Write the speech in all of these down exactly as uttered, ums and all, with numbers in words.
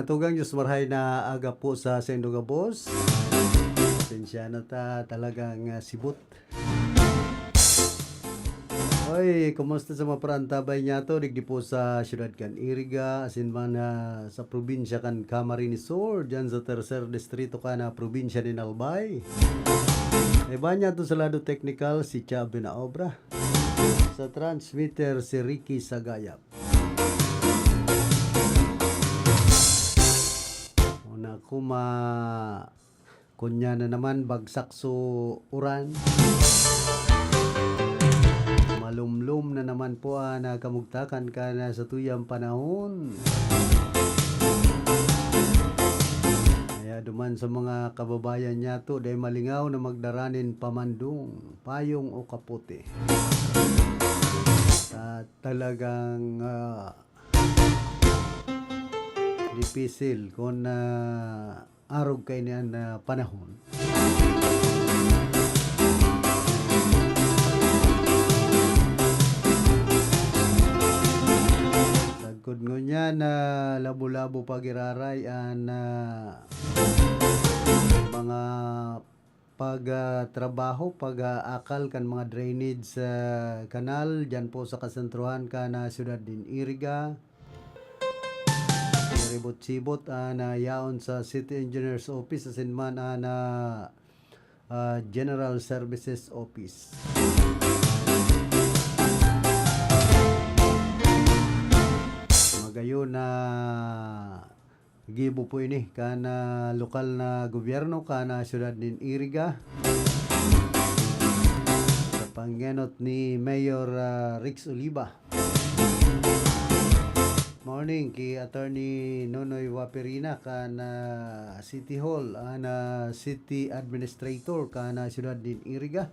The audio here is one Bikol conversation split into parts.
Tugang Diyos marhay na aga po sa saindo gabos. Pasensya na ta, talagang, ah, sibot. Oy, kumusta sa mga parantabay niyato? Digdi po sa siyudad kan Iriga, asin man, ah, sa probinsya kan Camarines Sur, dyan sa tercer distrito kan, ah, probinsya nin Albay. Iba niyato sa lado teknikal, si Chab na obra. Sa transmitter, si Ricky Sagayap. Una ko ma-, kunya na naman, bagsak so uran. Malumlom na naman po ang kamugtakan kan satuyang panahon. Kaya duman sa mga kababayan niyato, dai malingaw na magdara nin pamandong, payong o kapote. At talagang, ah, dipisil kun, ah, arog kaini an, ah, panahon. Sagkod ngunyan na labo-labo pa giraray an, ah, mga pag, ah, trabaho, pag, ah, akal kan mga drainage, ah, kanal diyan po sa kasentrohan kan, ah, siyudad nin Iriga. Siribot-sibot, ah, na yaon sa City Engineers Office asin man, ah, na, ah, General Services Office. Magayon na gibo po ini kan, ah, lokal na gobyerno kan, ah, siyudad nin Iriga. Sa pangenot ni Mayor, ah, Rex Oliva. Morning ki Attorney Nonoy Waperina kan, ah, City Hall, an, ah, City Administrator kan, ah, siyudad nin Iriga.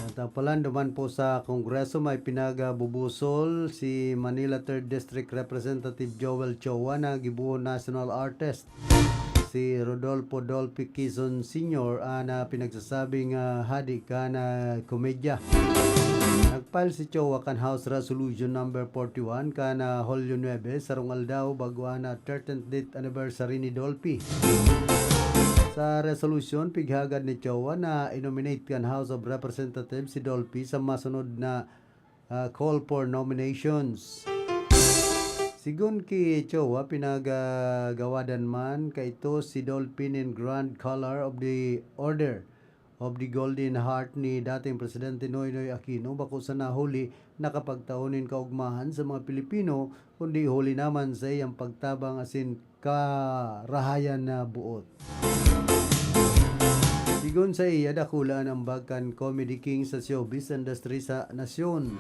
At, ah, palanduman po sa Kongreso, may pinagbubusol si Manila Third District Representative Joel Chua na gibohon national artist. Si Rodolfo Dolphy Quizon Senior an, ah, pinagsasabing, ah, hadi kan, ah, komedya. Nag-file si Chua kan House Resolution Number forty-one kan, ah, Hulyo nuebe, sarong aldaw bago an, ah, thirteenth death anniversary ni Dolphy. Sa resolusyon, pighagad ni Chua na i-nominate kan House of Representatives si Dolphy sa masunod na ah, call for nominations. Sigon ki Chua, pinagagawadan man kaito si Dolphy nin Grand Collar of the Order of the Golden Heart ni dating Presidente Noynoy Aquino, bako sana huli na kapagtao nin kaogmahan sa mga Pilipino, kundi huli naman sa iyang pagtabang asin karahayan na boot. Sigon saiya, dakula an ambag kan comedy king sa showbiz industry sa nasyon,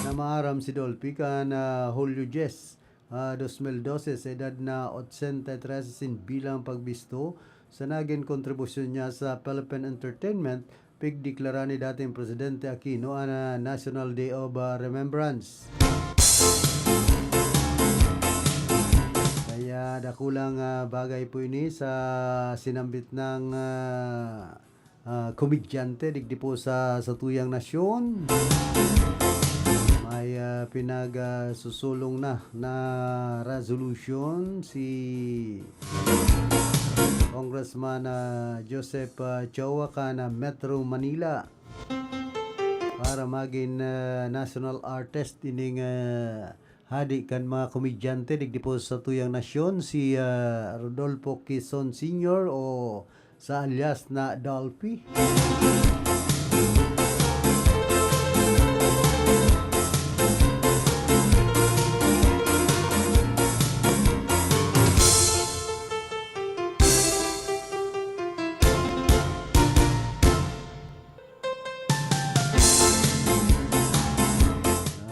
na maaram si Dolphy kan, ah, Hulyo dyes, ah, dos mil dose, sa edad na otsenta y tres asin bilang pagbisto sa nagin kontribusyon niya sa Philippine entertainment, pigdeklara ni dating Presidente Aquino an, ah, National Day of, ah, Remembrance. Kaya dakulang, ah, bagay po ini sa sinambit nang, ah, ah, komedyante digdi po sa satuyang nasyon. May, ah, pinag, ah, susulong na na resolution si Congressman, ah, Joseph, ah, Chua kan, ah, Metro Manila para magin, ah, national artist ining, ah, hadi kan mga komedyante digdi po sa tuyang nasyon, si, ah, Rodolfo Quizon Senior o sa alias na Dolphy.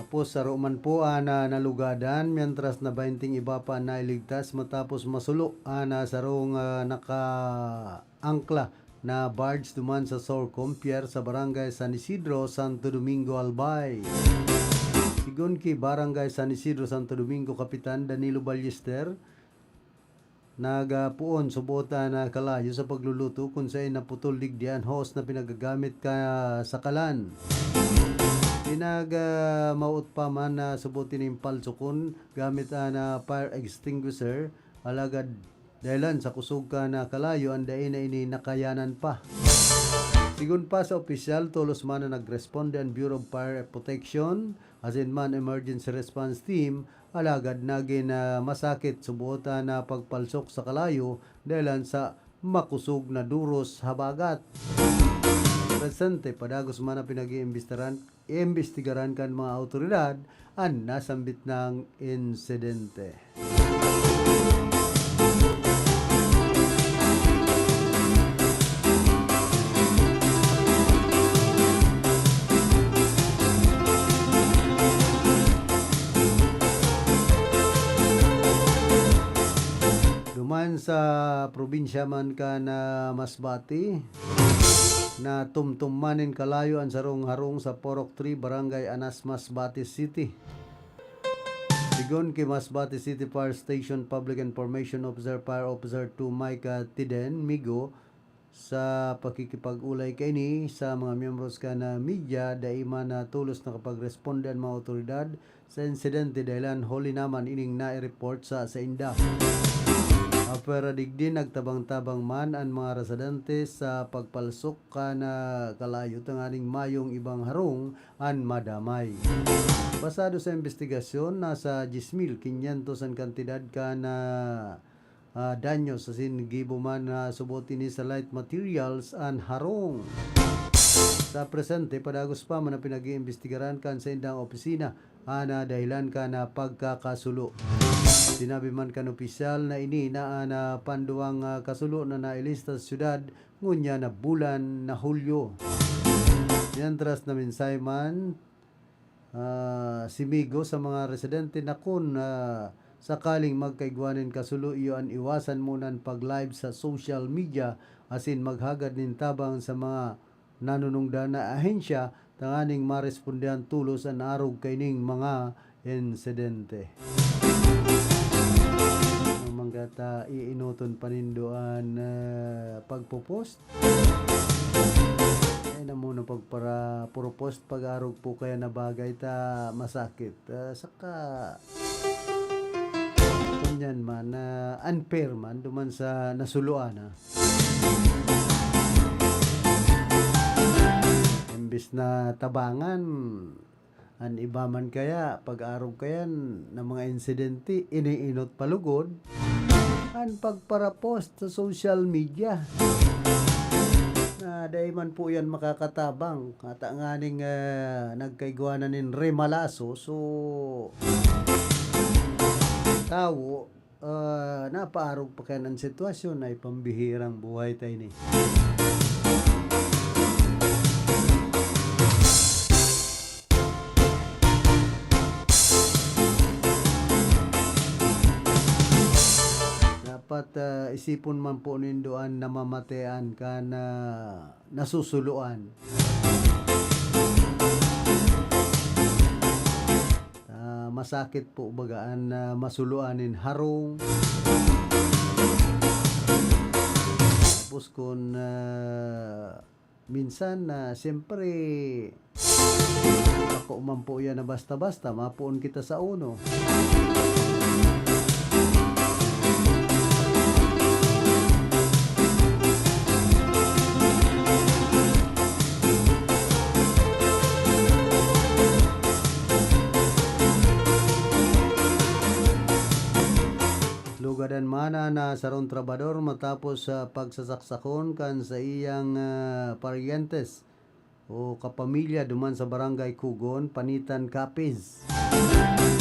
Tapos saro man po an, ah, nalugadan, mientras na baynting iba pa an nailigtas matapos masulo an, ah, sarong, ah, nakaangkla na barge duman sa Sorcompier sa Barangay San Isidro, Santo Domingo, Albay. Sigon ki Barangay San Isidro, Santo Domingo, Kapitan Danilo Ballester, nagapoon subot an kalayo sa pagluluto kun saen naputol digdi an hose na pinagagamit ka sa kalan. Pinagmawot pa man na subot ining palsukon gamit an, ah, fire extinguisher, alagad dahilan sa kusog kan kalayo an dai na ini nakayanan pa. Sigon pa sa opisyal, tolos man na nagresponde an Bureau of Fire Protection asin man Emergency Response Team, alagad nagin, ah, masakit subot an, ah, pagpalsok sa kalayo dahilan sa makusog na duros habagat. Presente, padagos man na pinag-iimbestigaran, iimbestigaran kan mga awtoridad an nasambit na insidente. Duman sa probinsya man kan, ah, Masbate, natumtom man nin kalayo an sarong harong sa Purok Three, Barangay Anas, Masbate City. Sigon ki Masbate City Fire Station Public Information Officer, Fire Officer two Mike, ah, Tiden Migo, sa pakikipag-olay kaini sa mga miyembros kan, ah, media, dai man, ah, tolos nakapagresponde an mga awtoridad sa insidente dahilan huli na man ining nai-report sa sainda. Apwera digdi, nagtabang-tabang man an mga residente sa pagpalsok kan, ah, kalayo tanganing mayong ibang harong an madamay. Basado sa imbestigasyon, nasa diyes mil kinyentos an kantidad kan, ah, ah, danyos asin gibo man na subot ini sa light materials an harong. Sa presente, padagos pa man na pinag-iimbestigaran kan saindang opisina an, ah, dahilan kan, ah, pagkakasulo. Sinabi man kan opisyal na ini na an, ah, panduwang, ah, kasulo na nailista sa syudad ngunyan na bulan na Hulyo. Mientras, namensahe man, ah, si Migo sa mga residente na kun, ah, sakaling magkaigwa nin kasulo, iyo an iwasan muna an pag-live sa social media asin maghagad nin tabang sa mga nanunungdan na ahensya tanganing marespondehan tolos an arog kaining mga insidente. Ano man gata, iinoton pa nindo an, ah, pagpo-post? Ay, na muna pagpara-, puro post pag-arog po kaya na bagay ta masakit. Ah, saka, kunyan man, ah, unfair man, duman sa nasuluan, ah. Imbis na tabangan, an iba man kaya, pag-arog kayan na mga insidente, iniinot pa lugod an pagparapost sa social media. Na dai man po yan makakatabang. Ata nganing, ah, nagkaigwa na nin remalaso, so, tawo, ah, napaarog pa kayan an sitwasyon, ay pambihirang buhay ta ini. Dapat, ah, isipon man po nindo an namamatean kan, ah, nasusuluan. Ah, masakit po baga an, ah, masuluan nin harong. Tapos kun, ah, minsan, ah, siyempre, bako man po yan na basta-basta, mapoon kita sa uno. Lugadan man na sarong trabador matapos sa pagsasaksakon kan saiyang, ah, paryentes o kapamilya duman sa Barangay Kugon, Panitan, Capiz.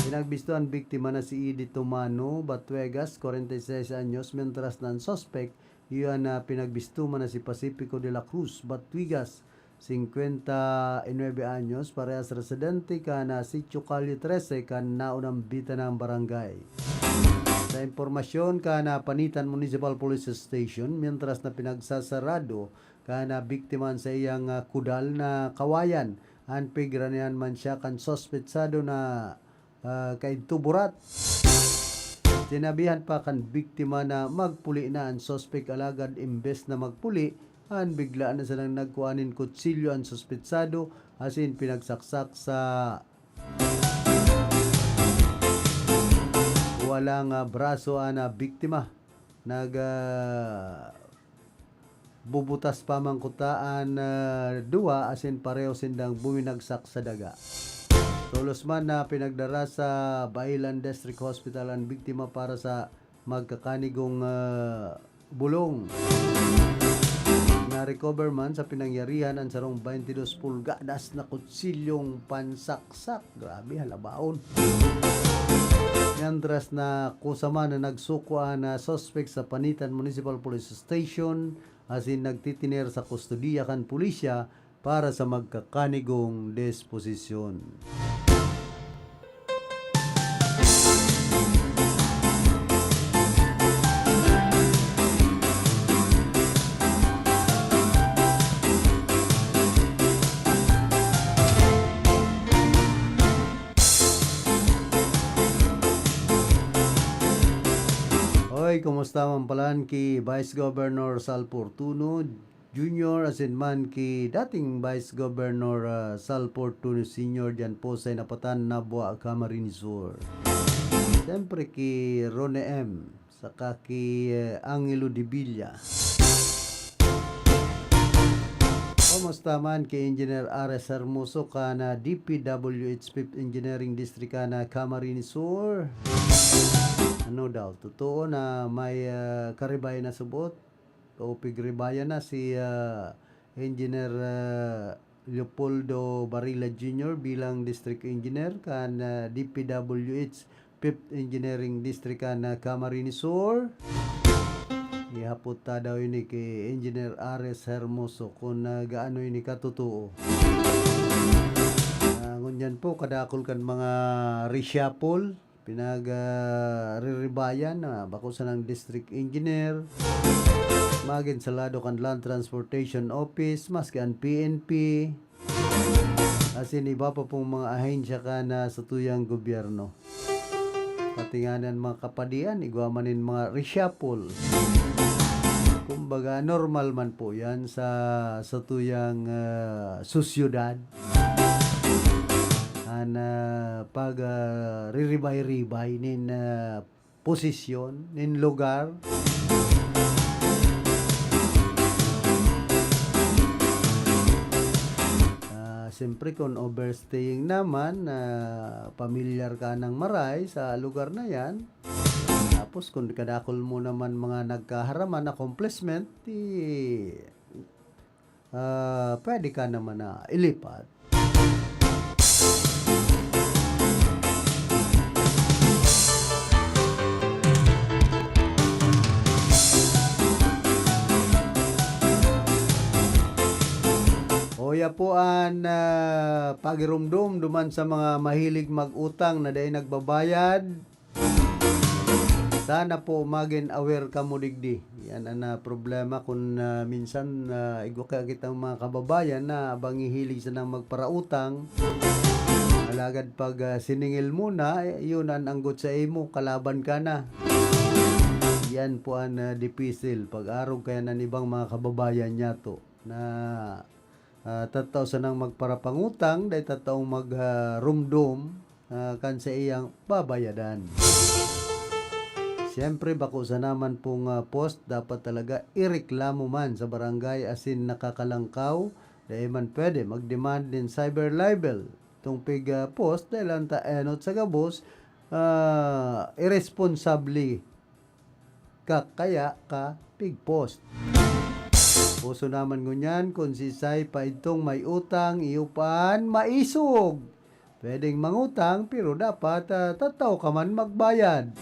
Pinagbisto an biktima na si Edith Tomano Batuegas, kwarenta y seis anyos, mientras na an suspek, iyan na pinagbisto man na si Pacifico de la Cruz Batuigas, singkwenta y nuebe anyos, parehas residente kan, ah, Sitio Calle trese kan naunang bitanang barangay. Sa impormasyon kan, ah, Panitan Municipal Police Station, mientras na pinagsasarado kan, ah, biktima an saiyang, ah, kudal na kawayan An pigranihan man siya kan suspetsado na, ah, kaidto burat. Sinabihan pa kan biktima na magpuli na an suspek, alagad imbes na magpuli, an bigla na sanang nagkua nin kutsilyo an suspetsado asin pinagsaksak sa walang, ah, braso an, ah, biktima. Nag, ah, bubutas pa man kuta an, ah, duwa asin pareho sindang buminagsak sa daga. Tolos man na pinagdara sa Bailan District Hospital an biktima para sa magkakanigong, ah, bulong. Na-recover man sa pinangyarihan an sarong twenty dos pulgadas na kutsilyong pansaksak. Grabe, halabaon. Mientras na kusa man na nagsuko an, ah, suspek sa Panitan Municipal Police Station asin nagtitiner sa kustodiya kan pulisya para sa magkakanigong disposisyon. Oy, kumusta man palan ki Vice Governor Sal Fortuno Junior asin man ki dating Vice Governor, ah, Sal Fortuno Senior diyan po sa Inapatan, Nabua, Camarines Sur. Siyempre ki Rone M, saka ki, eh, Angelo de Villa. Kumusta man ki Engineer Ares Hermoso kan D P W H Fifth Engineering District kan Camarines Sur? Ano daw, totoo na may, ah, karibay na subot? O pigribayan na si, ah, Engineer, ah, Leopoldo Barilla Junior bilang District Engineer kan, ah, D P W H Fifth Engineering District kan, ah, Camarines Sur. Ihapot ta daw ini ki Engineer Ares Hermoso kun, ah, gaano ini katotoo. Ah, ngunyan po, kadakul kan mga reshuffle, pinag, ah, riribayan na bako sanang district engineer, magin sa lado kan Land Transportation Office, maski an P N P, asin iba pa pong mga ahensya kan satuyang gobyerno. Pati nga an mga kapadian, igwa man nin mga reshuffle. Kumbaga, normal man po yan sa satuyang, ah, sosyedad. An, ah, pag, ah, riribay-ribay nin, ah, posisyon, nin lugar. Ah, siyempre, kung overstaying naman, ah, pamilyar ka ng maray sa lugar na yan, tapos kung kadakul mo naman mga nagkaharaman, accomplishment, di, ah, pwede ka naman na ilipat. Oya po an, ah, pagirumdom duman sa mga mahilig mag-utang na dai nagbabayad. Sana po magin aware kamo digdi. Yan an, ah, problema kun, ah, minsan, ah, igwa kaya kitang mga kababayan na abang hihilig sanang magparautang. Alagad pag, ah, siningil mo na, eh, yun an anggot sa imo, kalaban ka na. Yan po an, ah, dipisil. Pag-arog kaya ng ibang mga kababayan niyato na, ah, tatao sanang magparapangutang, dai tataong mag, ah, rumdom, ah, kan saiyang babayadan. Siyempre, bako sana man pong, ah, post, dapat talaga ireklamo man sa barangay asin nakakalangkaw, dai man pwede mag-demand nin cyber libel. Itong pig, ah, post, dai lang ta enot sa gabos, ah, iresponsable ka kaya ka pig-post. Uso naman ngunyan kun siisay pa idtong may utang, iyo pa an maisog. Pwedeng mangutang, pero dapat, ah, tatao ka man magbayad.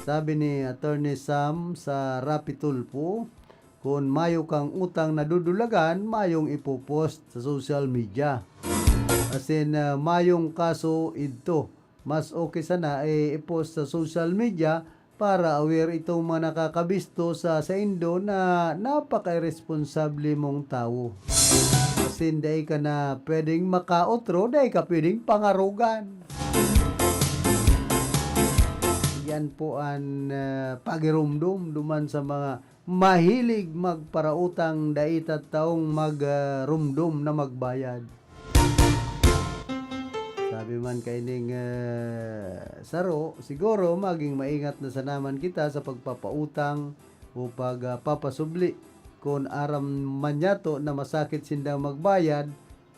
Sabi ni Attorney Sam sa Raffy Tulfo, kun mayo kang utang na dudulagan, mayong ipo-post sa social media. Asin, ah, mayong kaso idto. Mas okay sana, eh, i-post sa social media para aware itong mga nakakabisto sa saindo na napaka-iresponsable mong tawo. Sinda ka na pwedeng makaotro, dai ka pwedeng pangarogan. Yan po an, ah, pagirumdom duman sa mga mahilig magparautang, dai tattawong mag, ah, rumdom na magbayad. Sabi man kaining, ah, saro, siguro maging maingat na sana man kita sa pagpapautang o pag, ah, papasubli. Kun aram man niyato na masakit sindang magbayad,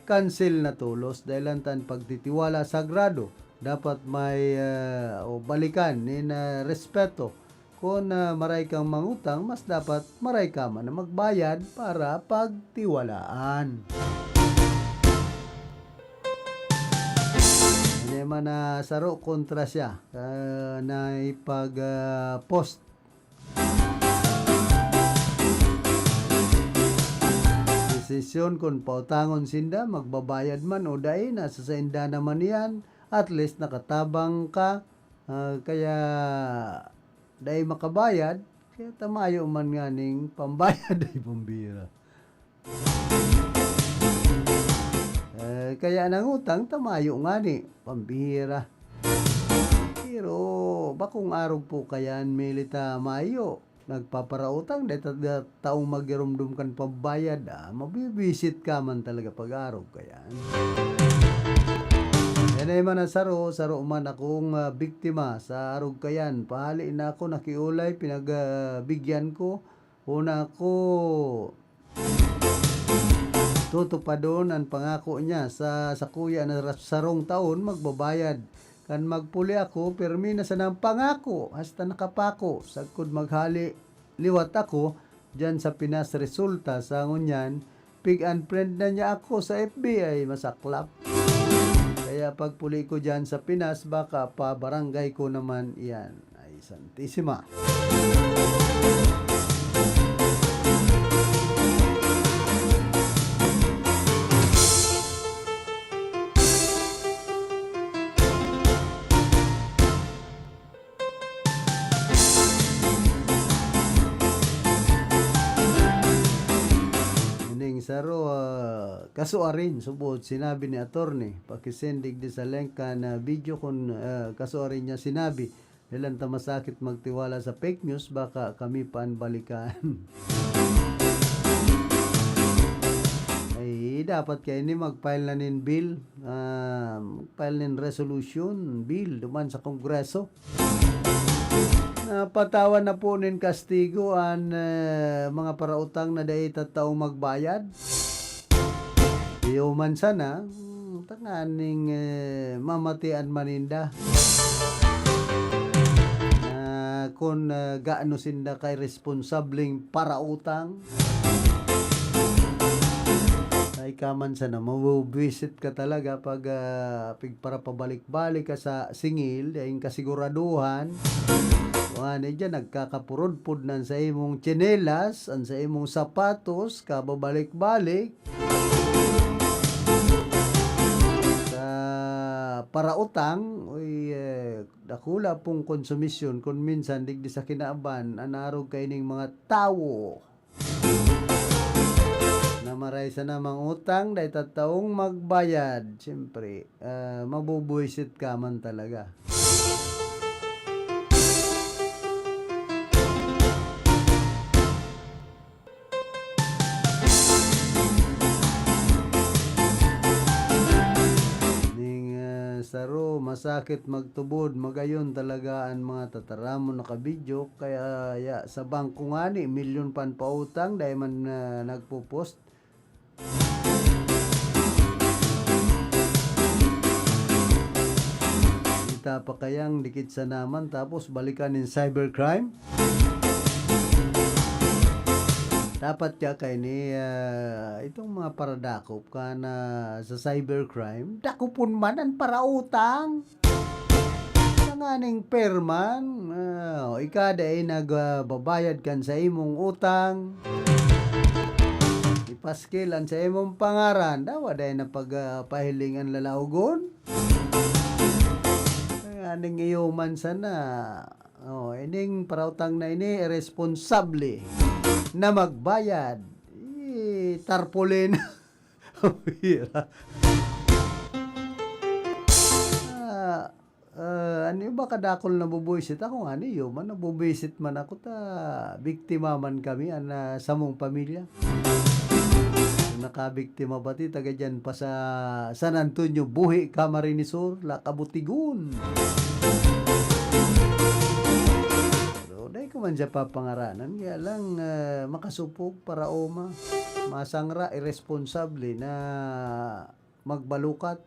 cancel na tolos, dahel an pagtitiwala sagrado. Dapat may, ah, o balikan nin, ah, respeto. Kun, ah, maray kang mangutang, mas dapat maray ka man na magbayad para pagtiwalaan. Ano man na saro kontra siya, ah, na ipag, ah, post. Desisyon kun pautangon sinda, magbabayad man o dai, nasa sainda naman iyan. At least nakatabang ka, ah, kaya dai makabayad, kaya ta mayo man nganing pambayad ay pambira. Eh, kaya nangutang ta mayo ngani, pambira. Pero bakong arog po kayan, milita mayo. Nagpaparautang, dai ta, da, taong magirumdom kan pambayad, ah, mabibisit ka man talaga pag-arog kayan. Yan ay man ang saro, saro man akong, ah, biktima sa arog kayan. Pahali na ako nakiulay, pinag, ah, bigyan ko. Una ako tutupadon an pangako niya sa sakuya na ra-, sarong taon magbabayad. Kan magpuli ako, pirmi na sanang pangako, hasta nakapako. Sagkod maghali, liwat ako, diyan sa Pinas resulta sa ngunyan, pig-unfriend na niya ako sa F B, ay masaklap. Kaya pagpuli ko diyan sa Pinas, baka pa barangay ko naman iyan. Ay, Santisima. Ining saro, ah, kasuarin, subod, sinabi ni attorney, pakisendig di sa link kan, ah, video kun, ah, kasuarin niya sinabi, "Ilan ta masakit magtiwala sa fake news, baka kami pa an balikan." Ay, dapat kaini mag-file na nin bill, ah, mag-file nin resolution, bill, duman sa Kongreso. Napatawan na po nin kastigo an, eh, mga parautang na dai tattaong magbayad. Iyo man sana, hmm, tanganing, eh, mamatian man ninda. Na kun, eh, gaano sinda ka-iresponsabling parautang. Ay ka man sana, mabubwisit ka talaga pag, ah, pigparapabalik-balik ka sa singil, daing kasiguraduhan. Wani diyan, nagkakapurudpod na an sa imong tsinelas, an sa imong sapatos, kababalik-balik. Sa parautang, uy, eh, dakula pong konsumisyon kun minsan digdi sa kinaban, an arog kaining mga tawo na maray sana mangutang, dai tattaong magbayad. Siyempre, ah, mabubuwisit ka man talaga. Ning, ah, saro, masakit magtubod, magayon talaga an mga tataramon na kabidyo, kaya ya, sa bangko ngani, milyon pa an pautang, dai man, ah, nagpo-post. Kita pa kayang dikit sa naman, tapos balikan nin cybercrime. Dapat kaya kaini, ah, itong mga paradakop ka na sa cybercrime, dakopon man an parautang. Tanganing perman, ah, o ika dai nag, ah, babayad kan sa imong utang. Ipaskil an sa imong pangaran, dawa dai na pag, ah, pahiling an lalaogon. Tanganing iyo man sana. Oh, ining parautang na ini, iresponsable na magbayad. Eh, tarpaulin. Hira. Ah, ah, ano yung ba kadakol na bubuisit? Ako nga, ano yun, man, nabubuisit man ako ta biktima man kami, an, ah, samong pamilya. Nakabiktima pati taga dyan pa sa San Antonio, buhi ka, Marinisor, la kabutigon. Pero dai ko man siya papangaranan, kaya lang, ah, makasupog, paraoma, masangra, iresponsable na magbalukat.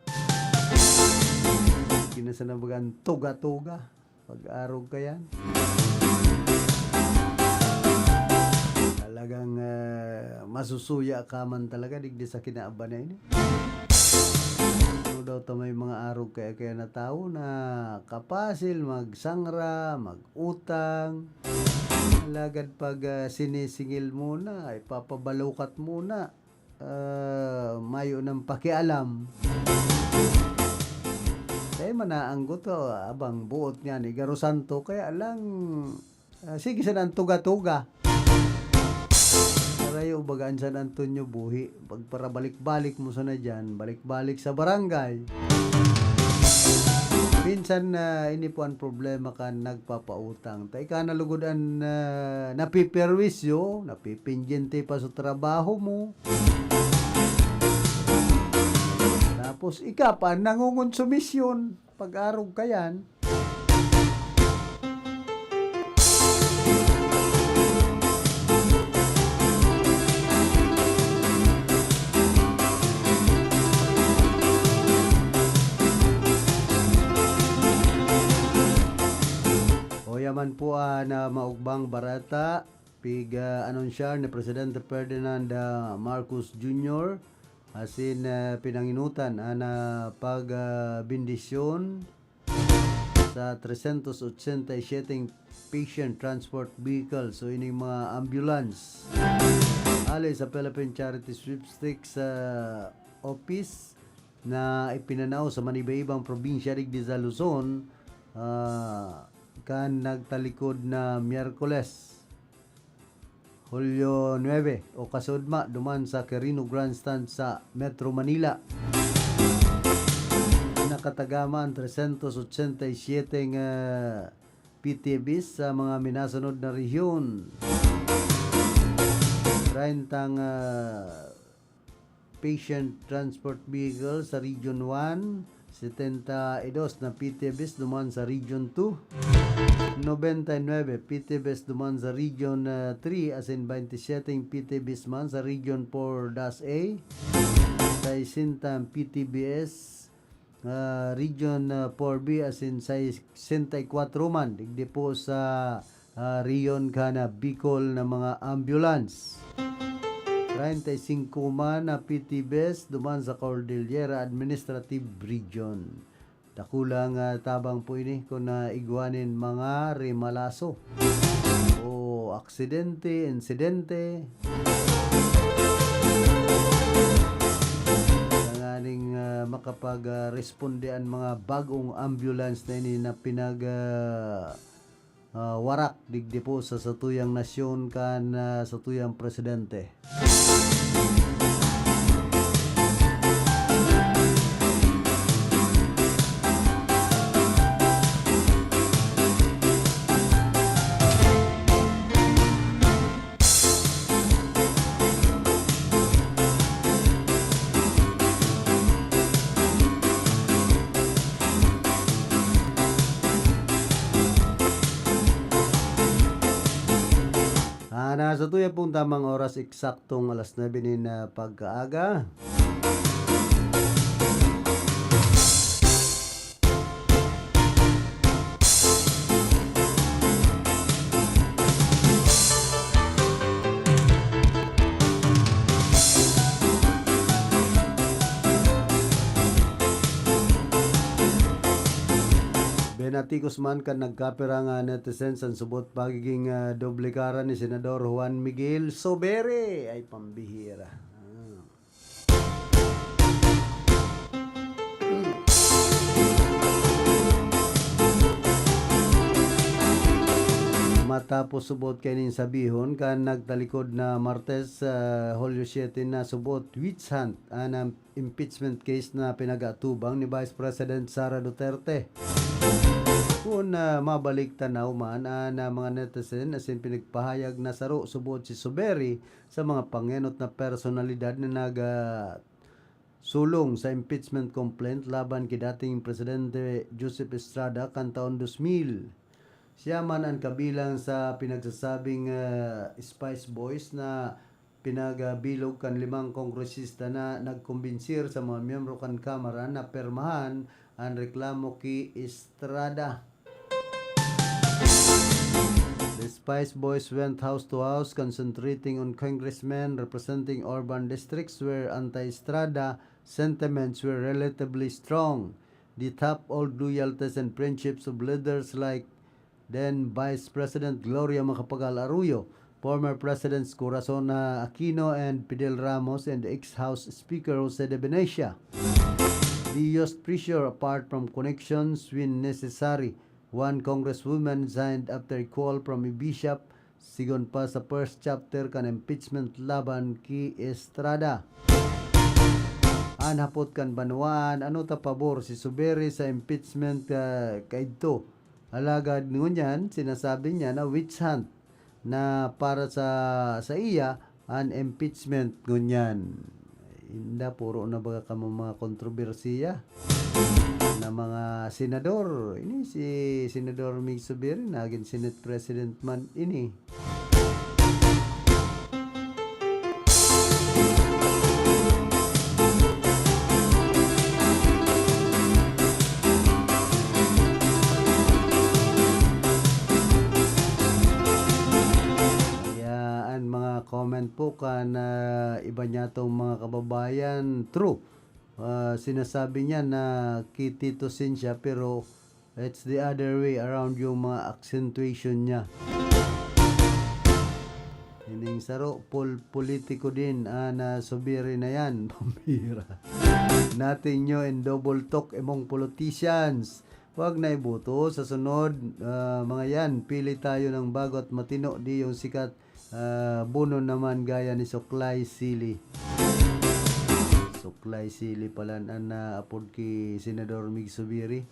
Kinasanabagan, tuga-tuga. Pag-arog ka yan. Talagang, ah, masusuya ka man talaga, digdi sa kinaaban na ini. Ano daw ta may mga arog kaya, kaya na tawo na kapasil magsangra, mag-utang. Alagad pag, ah, sinisingil mo na, ipapabalukat mo na, ah, mayo nang pakialam. Kaya manaanggot ka, abang buot nga ni Garo Santo, kaya lang, ah, sige sana ang tuga-tuga. Karayo, baga an San Antonio buhi. Pagparabalik-balik mo sana dyan, balik-balik sa barangay. Minsan, ah, ini po ang problema kan nagpapautang. Ta ika na lugod an, ah, napiperwisyo, napipindyente pa sa trabaho mo. Tapos ika pa ang nangungonsumisyon. Pag-arog ka yan. O, yaman po, ah, na maugbang barata, pig, ah, anunsiyar ni Presidente Ferdinand, ah, Marcos Junior, asin, ah, pinanginutan an, ah, pag, ah, bendisyon sa trescientos ochenta y siete patient transport vehicle. So, ining mga ambulance. Ali sa Philippine Charity Sweepstakes, ah, Office na ipinanao sa maniba-ibang probinsya digdi sa Luzon, ah, kan nagtalikod na Miyerkules, Hulyo nuebe, o kasudma, duman sa Quirino Grandstand sa Metro Manila. Nakatagama ang trescientos ochenta y siete nga P T Vs sa mga minasunod na rehiyon. Traintang, ah, patient transport vehicle sa Region one, setenta y dos na P T Vs duman sa Region two, nobenta y nuebe P T Vs duman sa Region, ah, three, asin baynte siyete P T Vs man sa Region four dash A, saysenta P T Vs, ah, Region, ah, four B, asin saysenta y kwatro man digdi po sa, ah, rehiyon kan Bicol na mga ambulance. Treinta y cinco man na P T Vs duman sa Cordillera Administrative Region. Dakulang, ah, tabang po ini kun, ah, igwa nin mga remalaso o aksidente, insidente. Tanganing, ah, makapag, ah, responde an mga bag-ong ambulance na ini na pinag, ah, ah, warak digdi po sa satuyang nasyon kan, ah, satuyang presidente. Ah, nasa tuya pong tamang oras, eksaktong alas nuebe nin, ah, pagkaaga. Benatikos man kan nagkapira nga netizens an subot pagiging, ah, doble kara ni Senador Juan Miguel Zubiri. Ay, pambihira. Ah. Tapos subot kaining sabihon, kan nagtalikod na Martes, ah, Hulyo siete, na subot witch hunt an, ah, impeachment case na pinag-aatubang ni Vice President Sara Duterte. Kun, ah, mabalik tanaw man an, ah, mga netizen, asin pinagpahayag na saro subot si Zubiri sa mga pangenot na personalidad na nag, ah, sulong sa impeachment complaint laban ki dating Presidente Joseph Estrada kan taon dos mil. Siya man an kabilang sa pinagsasabing, ah, Spice Boys na pinagabilog kan limang kongresista na nagkombinsir sa mga miyembro kan Kamara na pirmahan an reklamo ki Estrada. The Spice Boys went house to house, concentrating on congressmen representing urban districts where anti-Estrada sentiments were relatively strong. They tapped old loyalties and friendships of leaders like then Vice President Gloria Macapagal Arroyo, former Presidents Corazon Aquino and Fidel Ramos, and ex-House Speaker Jose de Venecia. They used pressure apart from connections when necessary. One congresswoman resigned after a call from a bishop, sigon pa sa first chapter kan impeachment laban ki Estrada. An hapot kan banwaan, ano ta pabor si Zubiri sa impeachment, ah, kaidto? Alagad ngunyan, sinasabi niya na witch hunt na para sa, sa iya, an impeachment ngunyan. Inda, puro na baga kamo mga kontrobersiya na mga senador. Ini si Senador Mig Zubiri, nagin Senate President man ini. Kaya an mga comment po kan, ah, iba niyatong mga kababayan, true. Ah, sinasabi niya na ki Tito Sin siya, pero it's the other way around yung mga accentuation niya. Ining saro, pol-, politiko din, ah, na Zubiri na yan. Pambira. Nothing new in double talk among politicians. Wag na iboto. Sa sunod, ah, mga yan, pili tayo ng bago at matino, di yung sikat, ah, buno naman gaya ni Suklay Sili. Suklay Sili pala an, ah, apod ki Senador Mig Zubiri.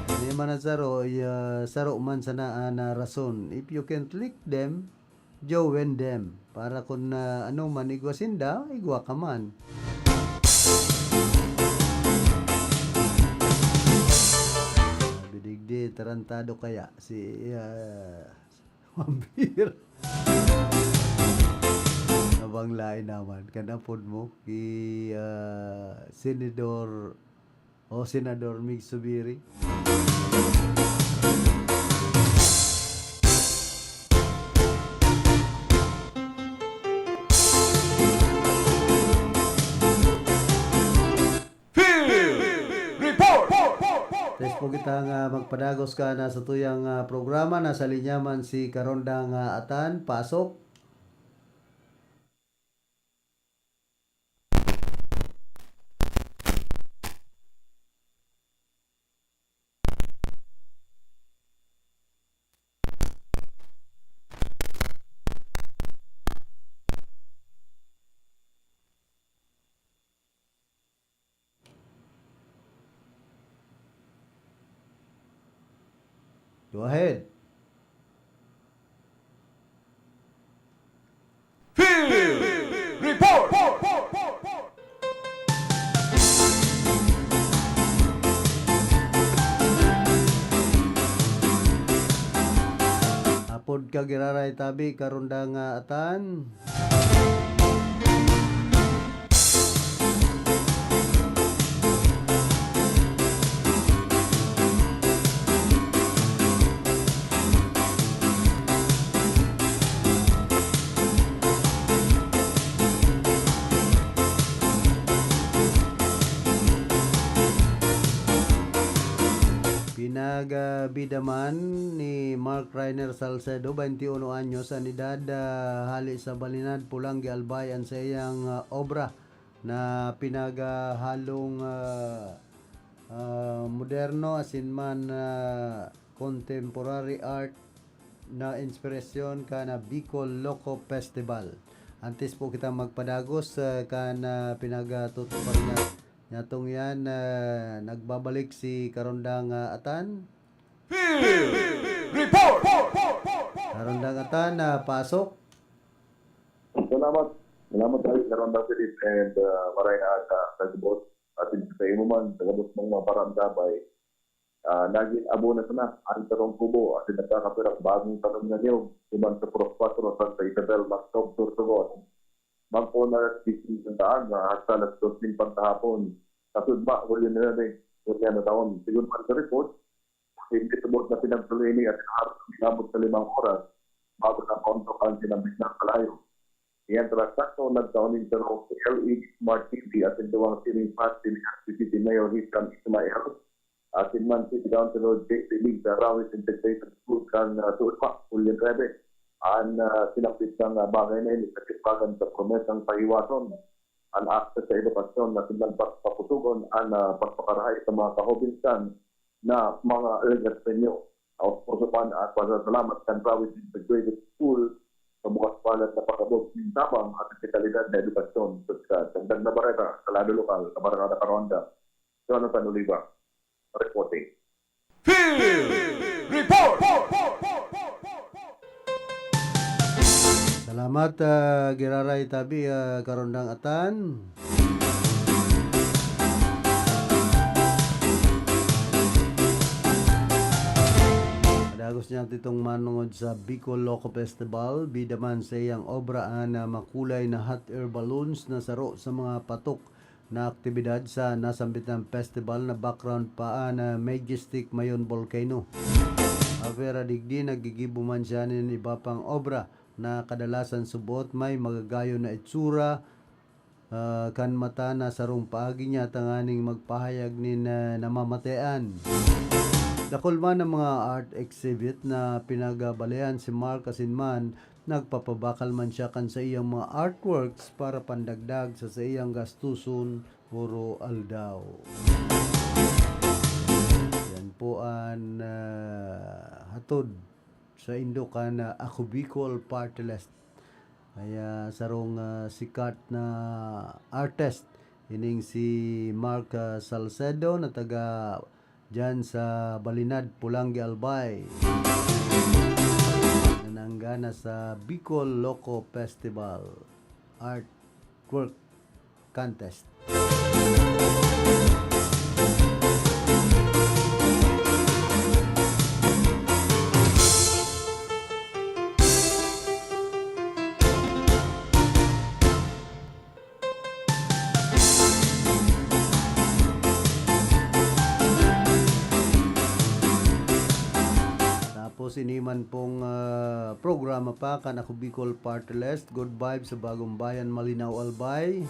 Ano man ang saro, ya, saro man sana an, ah, rason. If you can't lick them, join them. Para kun, ah, ano man igwa sinda, igwa ka man. Sabi digdi, tarantado kaya si, ah, Mambira. Nabanglain naman. Kan apod mo, ki, ah, Senador o Senador Mig Zubiri. Field Report! Tres po kita nga magpadagos ka na sa tuyang, ah, programa. Nasa linya man si Karonda nga Atan, pasok. Go ahead. Field Report! Apod ka giraray tabi, Karonda nga Atan. Pinagabida man ni Mark Reiner Salcedo, bainti uno anyos an edad, ah, hali sa Balinad, Polangui, Albay, an saiyang, ah, obra na pinagahalong, ah, ah, moderno asin man, ah, contemporary art na inspirasyon kan, ah, Bicol Loco Festival. Antes po kita magpadagos, ah, kan, ah, pinagtutupad niya, niyatong yan, ah, nagbabalik si Karondang, ah, Atan. Field Report! Karondang Atan, ah, pasok. Salamat. Salamat tayo, Karondang Philip, and, ah, maray na at, ah, sa gabos. Asin sa imo man, sa gabos mong mga parandabay. Ah, nagin abo na sana ang sarong kubo asin nagkakapirang bagong tanom na niyog, si Mansopros Patro, Santa Isabel, Mascog, Sorsogon. Magpoon na alas diyes na daan na hasta alas dos nin pagkahapon. Sa Sudma, Hulyo nuebe, Hulyo na taon. Sigon man sa report, hindi tubod na pinagtuloy ini at halos inabot sa limang oras bago na mauntok ang sinambit na kalayo. Iyan, tras sakto, nagkaon nin sarong L E D Smart T V at duwang ceiling fan si Legazpi City Mayor Hisham Ismail, asin man City Councilor J P Lee sa Rawis Integrated School kan, ah, Sudma, Hulyo nuebe. An, ah, sinambit na, ah, bagay na ini sa katibagan sa promesang pahiwason an akses sa edukasyon asin man pagpapusugon an, ah, pagpakarahay sa mga kahobinsan na mga Legazpeño. Taos-puso pa an pasasalamat kan Rawis Integrated School sa bukas palad na pag-abot nin tabang asin sa kalidad na edukasyon. Sa dagdag na bareta, sa Lado Lokal, Kabarangay Karonda, Jonathan Oliva, reporting. Field Report! Salamat, ah, giraray tabi, ah, Karondang Atan. Padagos niya titong manongod sa Bicol Loco Festival. Bida man sa iyang obra an, ah, makulay na hot air balloons na saro sa mga patok na aktibidad sa nasambit na festival na background pa an, ah, Majestic Mayon Volcano. Apwera digdi, naggigibo man siya nin iba pang obra na kadalasan subot may magagayon na itsura, ah, kan mata na sarong paagi niya tanganing magpahayag nin, ah, namamatean. Dakul man ang mga art exhibit na pinagbabalehan si Mark asin man nagpapabakal man siya kan saiyang mga artworks para pandagdag sa saiyang gastuson oro-aldaw. Yan po an, ah, hatod saindo kan, ah, Ako Bicol Party List. Kaya sarong, ah, sikat na artist, ining si Mark, ah, Salcedo na taga diyan sa Balinad, Polangui, Albay, na nanggana sa Bicol Loco Festival Artwork Contest. Tapos, ini man pong, ah, programa pa kan Ako Bicol Party List, Good Vibes sa Bagong Bayan, Malinao, Albay.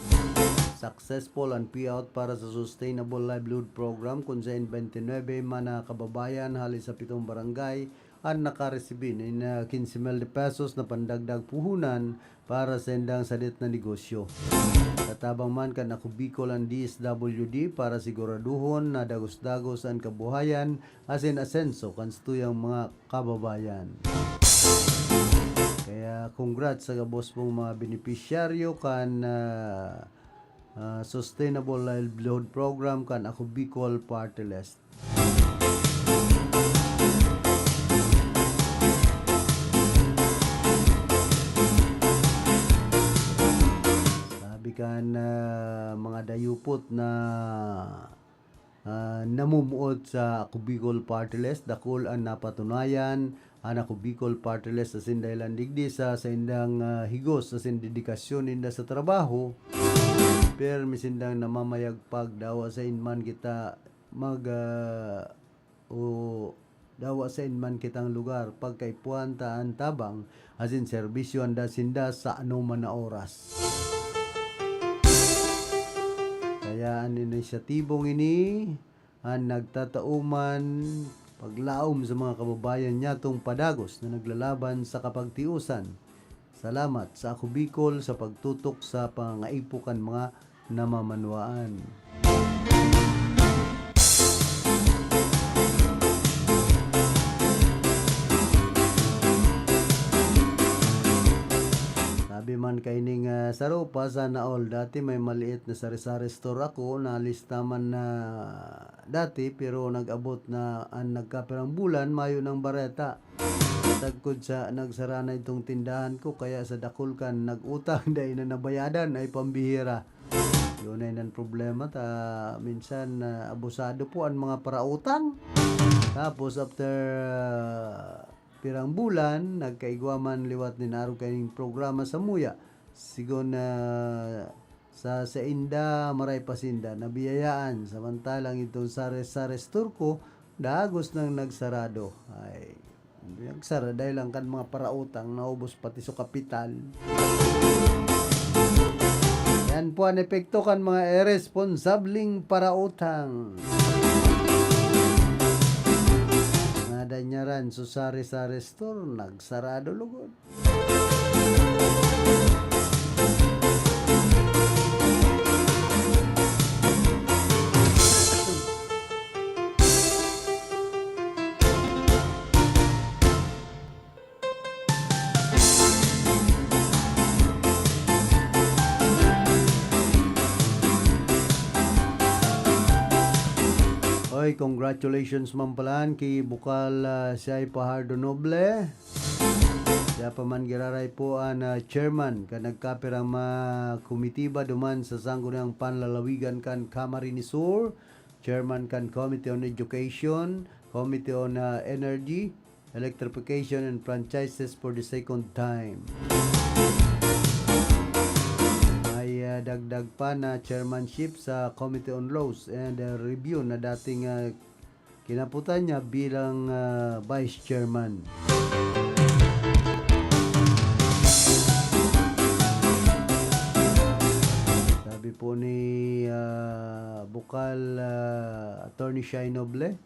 Successful an payout para sa Sustainable Livelihood Program, kun saen twenty-nine man na kababayan hali sa pitong barangay an nakaresibi nin, ah, quince mil de pesos na pandagdag puhunan para sa indang sadit na negosyo. Katabang man kan Ako Bicol an D S W D para siguraduhon na dagos-dagos an kabuhayan asin asenso kan satuyang mga kababayan. Kaya congrats sa gabos pong mga benepisyaryo kan, ah, ah, Sustainable Livelihood Program kan Ako Bicol Party List. Sabi kan, ah, mga dayupot na, ah, namumuot sa Ako Bicol Party List, dakul an napatunayan an Ako Bicol Party List asin dahelan digdi sa saindang, ah, higos asin dedikasyon ninda sa trabaho, pirmi sindang namamayagpag, dawa saen man kita mag, ah, o dawa saen man kitang lugar, pagkaipuhan ta an tabang asin serbisyo anda sinda sa anoman na oras. Kaya an inisyatibong ini an nagtatao man paglaom sa mga kababayan nyatong padagos na naglalaban sa kapagtiosan. Salamat sa Ako Bicol sa pagtutok sa pangangaipo kan mga namamanwaan. Man kaining, ah, sarupa, sana all. Dati may maliit na sari-sari store ako, nalista man na dati, pero nag-abot na an nagkapirang bulan, mayo nang bareta. Sagkod sa nagsara na itong tindahan ko, kaya sa dakul kan nag-utang, dai na nabayadan, ay pambihira. Yun ay nan problema ta, minsan, ah, abusado po ang mga parautang. Tapos after, ah, pirang bulan, nagkaigwa man liwat nin arog kaining programa samuya. Sigon na sa sainda, maray pa sinda nabiyayaan. Samantalang itong sari-sari store ko, dagos nang nagsarado. Ay, nagsara dahil lang kan mga parautang, naubos pati sa kapital. Yan po ang epekto kan mga iresponsabling parautang. Nadanyaran, so sari-sari store, nagsarado lugod. Oy, congratulations man palan ki Bukal, ah, Siyay Pajardo Noble. Siya pa man giraray po an, ah, chairman kan nagkapirang mga komitiba duman sa Sangguniang Panlalawigan kan Camarines Sur, chairman kan Committee on Education, Committee on, ah, Energy, Electrification and Franchises for the second time. May, ah, dagdag pa na chairmanship sa Committee on Laws and, ah, Review na dating, ah, kinaputan niya bilang, ah, vice chairman. Sabi po ni, ah, Bukal, ah, Attorney Shai Noble,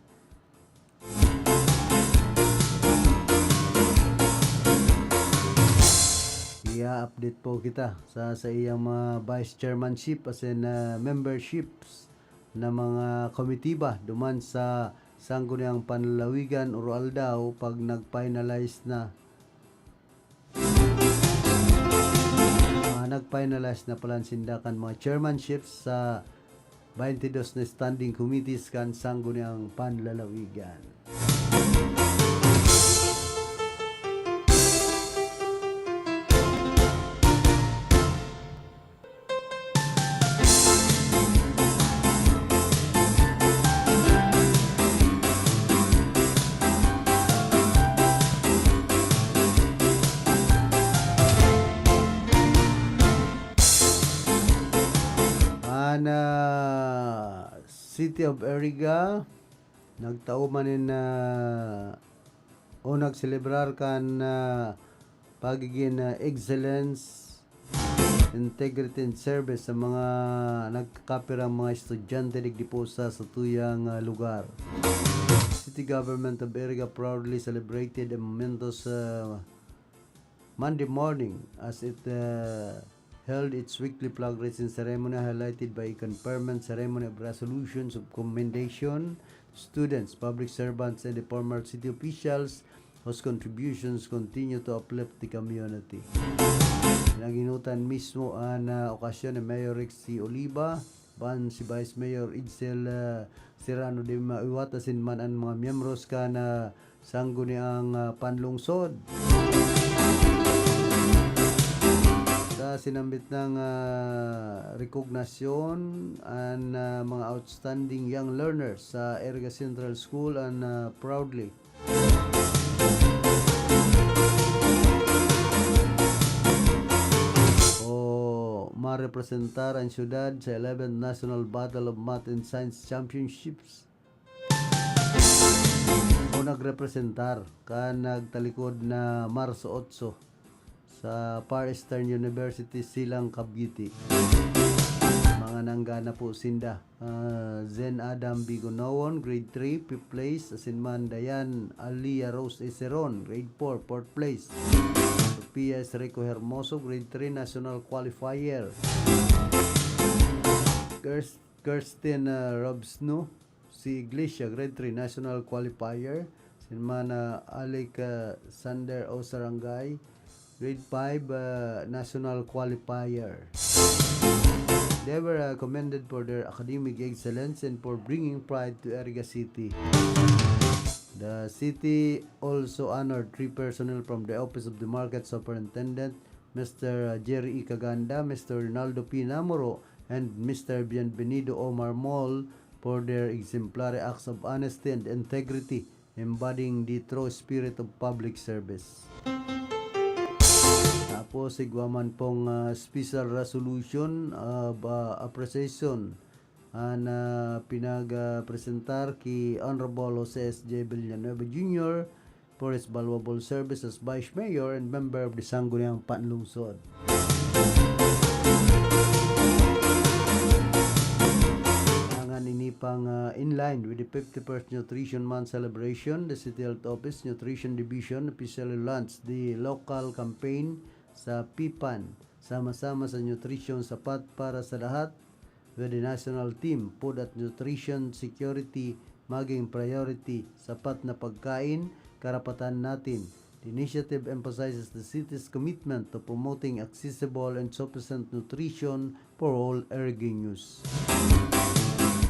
i-update po kita sa, sa iyang mga vice chairmanship as in, ah, memberships na mga komitiba duman sa Sangguniang Panlalawigan Oro-Aldaw pag nag-finalize na. Ah, nag-finalize na palan sinda kan mga chairmanships sa twenty-dos na standing committees kan Sangguniang Panlalawigan. An, ah, City of Iriga, nagtao man nin, ah, o nagselebrar kan, ah, pagigin, ah, excellence, integrity and service sa mga nagkakapirang mga estudyante digdi po sa satuyang, ah, lugar. City Government of Iriga proudly celebrated a momentous, ah, Monday morning as it, ah, held its weekly flag raising ceremony highlighted by a conferment ceremony of resolutions of commendation to students, public servants, and the former city officials whose contributions continue to uplift the community. Naginutan mismo an, ah, okasyon ni Mayor Rex C. Oliva, ban si Vice Mayor Edsel, ah, Serrano de Maiwat asin man an mga miyembros kan, ah, Sangguniang, ah, Panlungsod. Sa sinambit nang, ah, rekognasyon an, ah, mga outstanding young learners sa Iriga Central School an, ah, proudly o marepresentar an syudad sa eleventh National Battle of Math and Science Championships o nagrepresentar kan nagtalikod na Marso otso sa Far Eastern University, Silang, Cavite. Mga nanggana po sinda. Ah, Zen Adam Bigonoon, grade three, fifth place. Asin man Dayan Alia Rose Eceron, grade four, fourth place. Sophia Esreco Hermoso, grade three, national qualifier. Kirst-, Kirsten, ah, Robsno, si Iglesia, grade three, national qualifier. Asin man, ah, Alec, ah, Sander O Sarangay, Grade five, uh, national qualifier. They were, uh, commended for their academic excellence and for bringing pride to Iriga City. The city also honored three personnel from the Office of the Market Superintendent, Mister Jerry E. Caganda, Mister Ronaldo P. Namoro, and Mister Bienvenido Omar Mol for their exemplary acts of honesty and integrity, embodying the true spirit of public service. Tapos, igwa man pong, ah, special resolution of, ah, appreciation an, ah, pinag, ah, presentar ki Honorable Jose S J Villanueva Junior for his valuable service as Vice Mayor and member of the Sangguniang Panlungsod. Dangan ini pang, ah, in line with the fifty-first Nutrition Month celebration, the City Health Office Nutrition Division officially launched the local campaign sa PPAN, Sama-sama sa Nutrisyon Sapat para sa Lahat, with the national theme, Food at Nutrition Security maging priority, sapat na pagkain, karapatan natin. The initiative emphasizes the city's commitment to promoting accessible and sufficient nutrition for all Irigueños.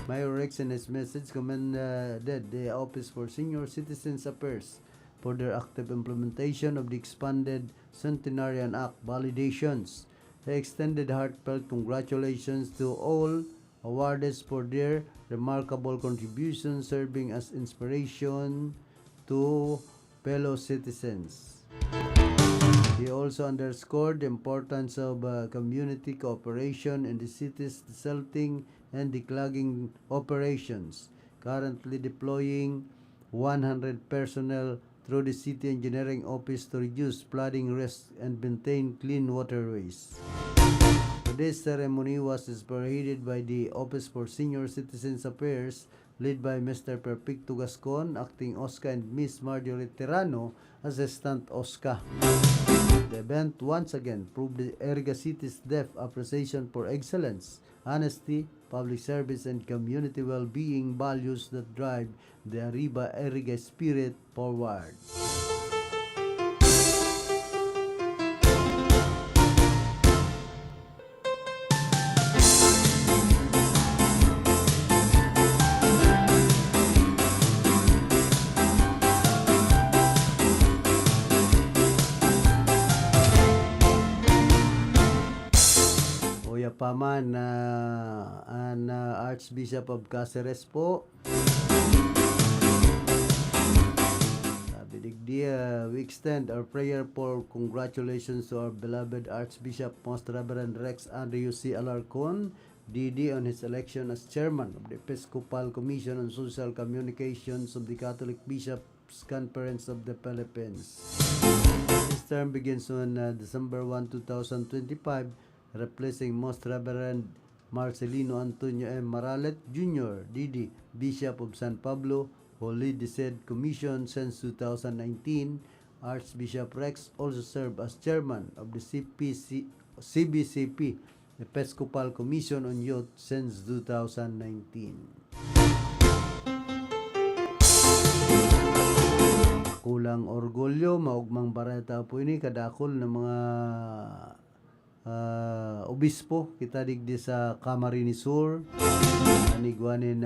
Mayor Rex, in his message, commended the Office for Senior Citizens Affairs for their active implementation of the expanded Centenarian Act validations. He extended heartfelt congratulations to all awardees for their remarkable contributions, serving as inspiration to fellow citizens. He also underscored the importance of, uh, community cooperation in the city's desilting and declogging operations, currently deploying one hundred personnel through the City Engineering Office to reduce flooding risks and maintain clean waterways. Today's ceremony was spearheaded by the Office for Senior Citizens Affairs, led by Mister Perfecto Gascon, Acting OSCA, and Miss Marjorie Tirano, Assistant OSCA. The event once again proved the Iriga City's depth appreciation for excellence, honesty, public service, and community well-being values that drive the Arriba Iriga spirit forward. Uya pa man, ah, an, ah, Archbishop of Caceres po. Sabi digdi, ah, "We extend our prayer for congratulations to our beloved Archbishop, Most Reverend Rex Andrew C. Alarcon, D D, on his election as chairman of the Episcopal Commission on Social Communications of the Catholic Bishops' Conference of the Philippines. His term begins on, uh, December one, two thousand twenty-five, replacing Most Reverend Marcelino Antonio M. Maralet Junior, D D, Bishop of San Pablo, who lead the said commission since two thousand nineteen. Archbishop Rex also served as chairman of the C P C, C B C P, Episcopal Commission on Youth since two thousand nineteen." Kulang orgulyo, maogmang bareta po ini, kadakul na mga, ah, obispo kita digdi sa Camarines Sur, an igwa nin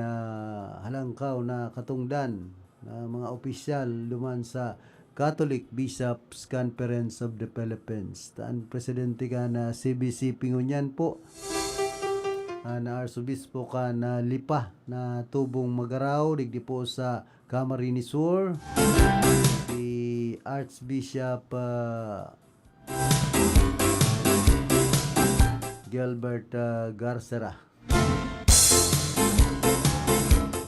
halangkaw na katongdan na mga opisyal duman sa Catholic Bishops' Conference of the Philippines. Ta an presidente kan C B C P ngunyan po, an Arsobispo kan Lipa na tubong magaraw digdi po sa Camarines Sur, si Archbishop, ah, Gilbert, ah, Garcera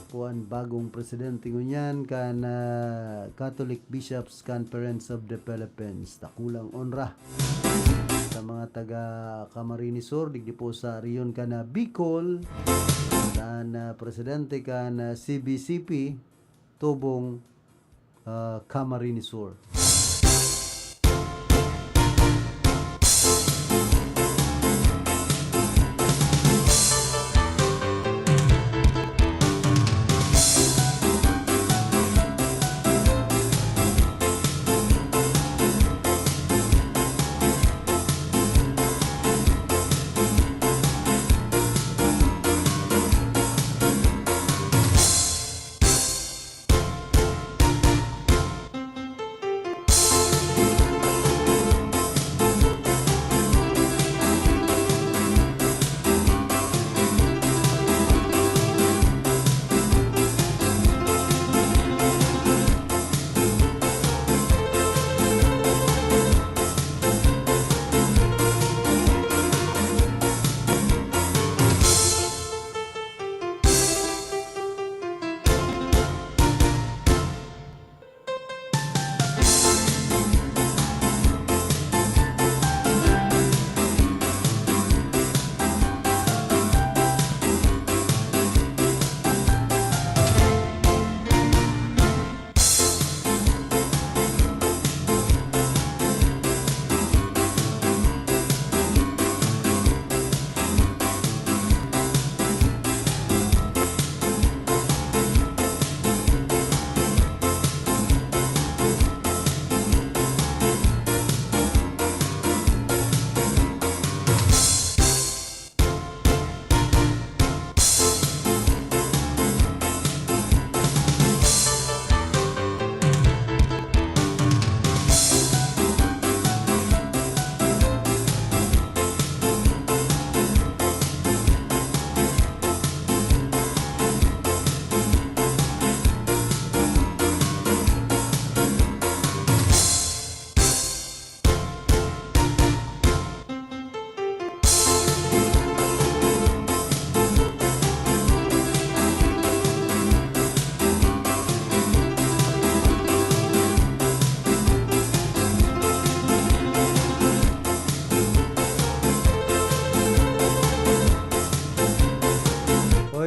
po an bagong presidente ngunyan kan, ah, Catholic Bishops' Conference of the Philippines. Dakulang onra sa mga taga Camarines Sur, digdi po sa rehiyon kan, ah, Bicol, kan, ah, presidente kan, ah, C B C P, tubong, ah, Camarines Sur.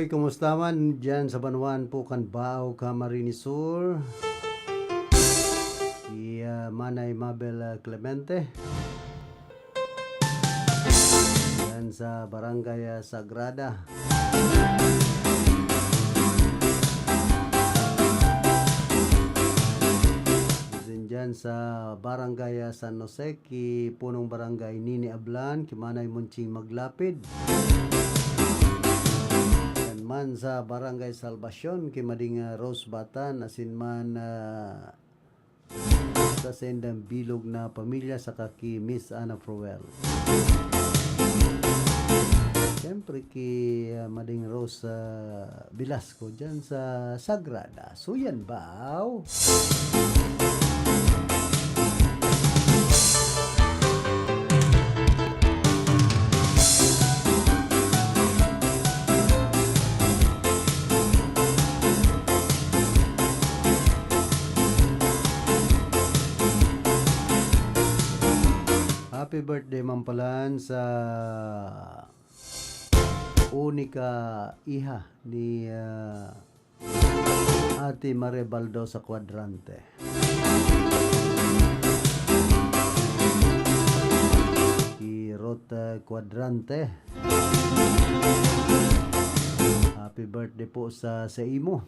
Kumusta man diyan sa banwaan po kan Bao, Camarines Sur? Si, ah, Manay Mabel, ah, Clemente. Diyan sa Barangay, ah, Sagrada. Diyan sa Barangay, ah, San Jose, ki punong barangay Nini Ablan, ki Manay Monching Maglapid. Yan man sa Barangay Salvacion, ki Mading, ah, Rose Batan, asin man, ah, sa sendang bilog na pamilya, saka ki Miss Ana Proel. Siyempre, ki, ah, Mading Rose, ah, Velasco, dyan sa Sagrada. So, yan ba? Happy birthday, Ma'am Palan, sa unika iha ni, ah, Ate Maria Baldosa Cuadrante. Ki Ruth, ah, Cuadrante. Happy birthday po sa, sa imo.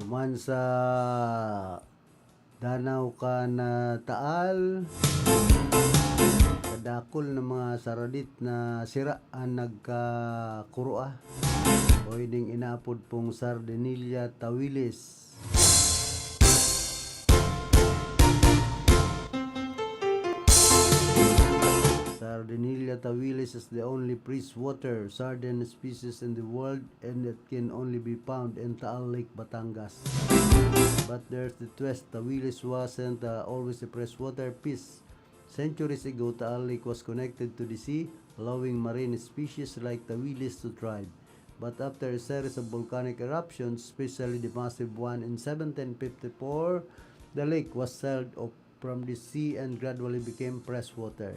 Duman sa danaw kan, ah, Taal, kadakul na mga saradit na sira an nagkakurua, o ining inaapod pong Sardinilla tawilis. Sardinilla tawilis is the only freshwater sardine species in the world, and it can only be found in Taal Lake, Batangas. But there's the twist. Tawilis wasn't, uh, always a freshwater fish. Centuries ago, Taal Lake was connected to the sea, allowing marine species like tawilis to thrive. But after a series of volcanic eruptions, especially the massive one in seventeen fifty-four, the lake was sealed off from the sea and gradually became freshwater.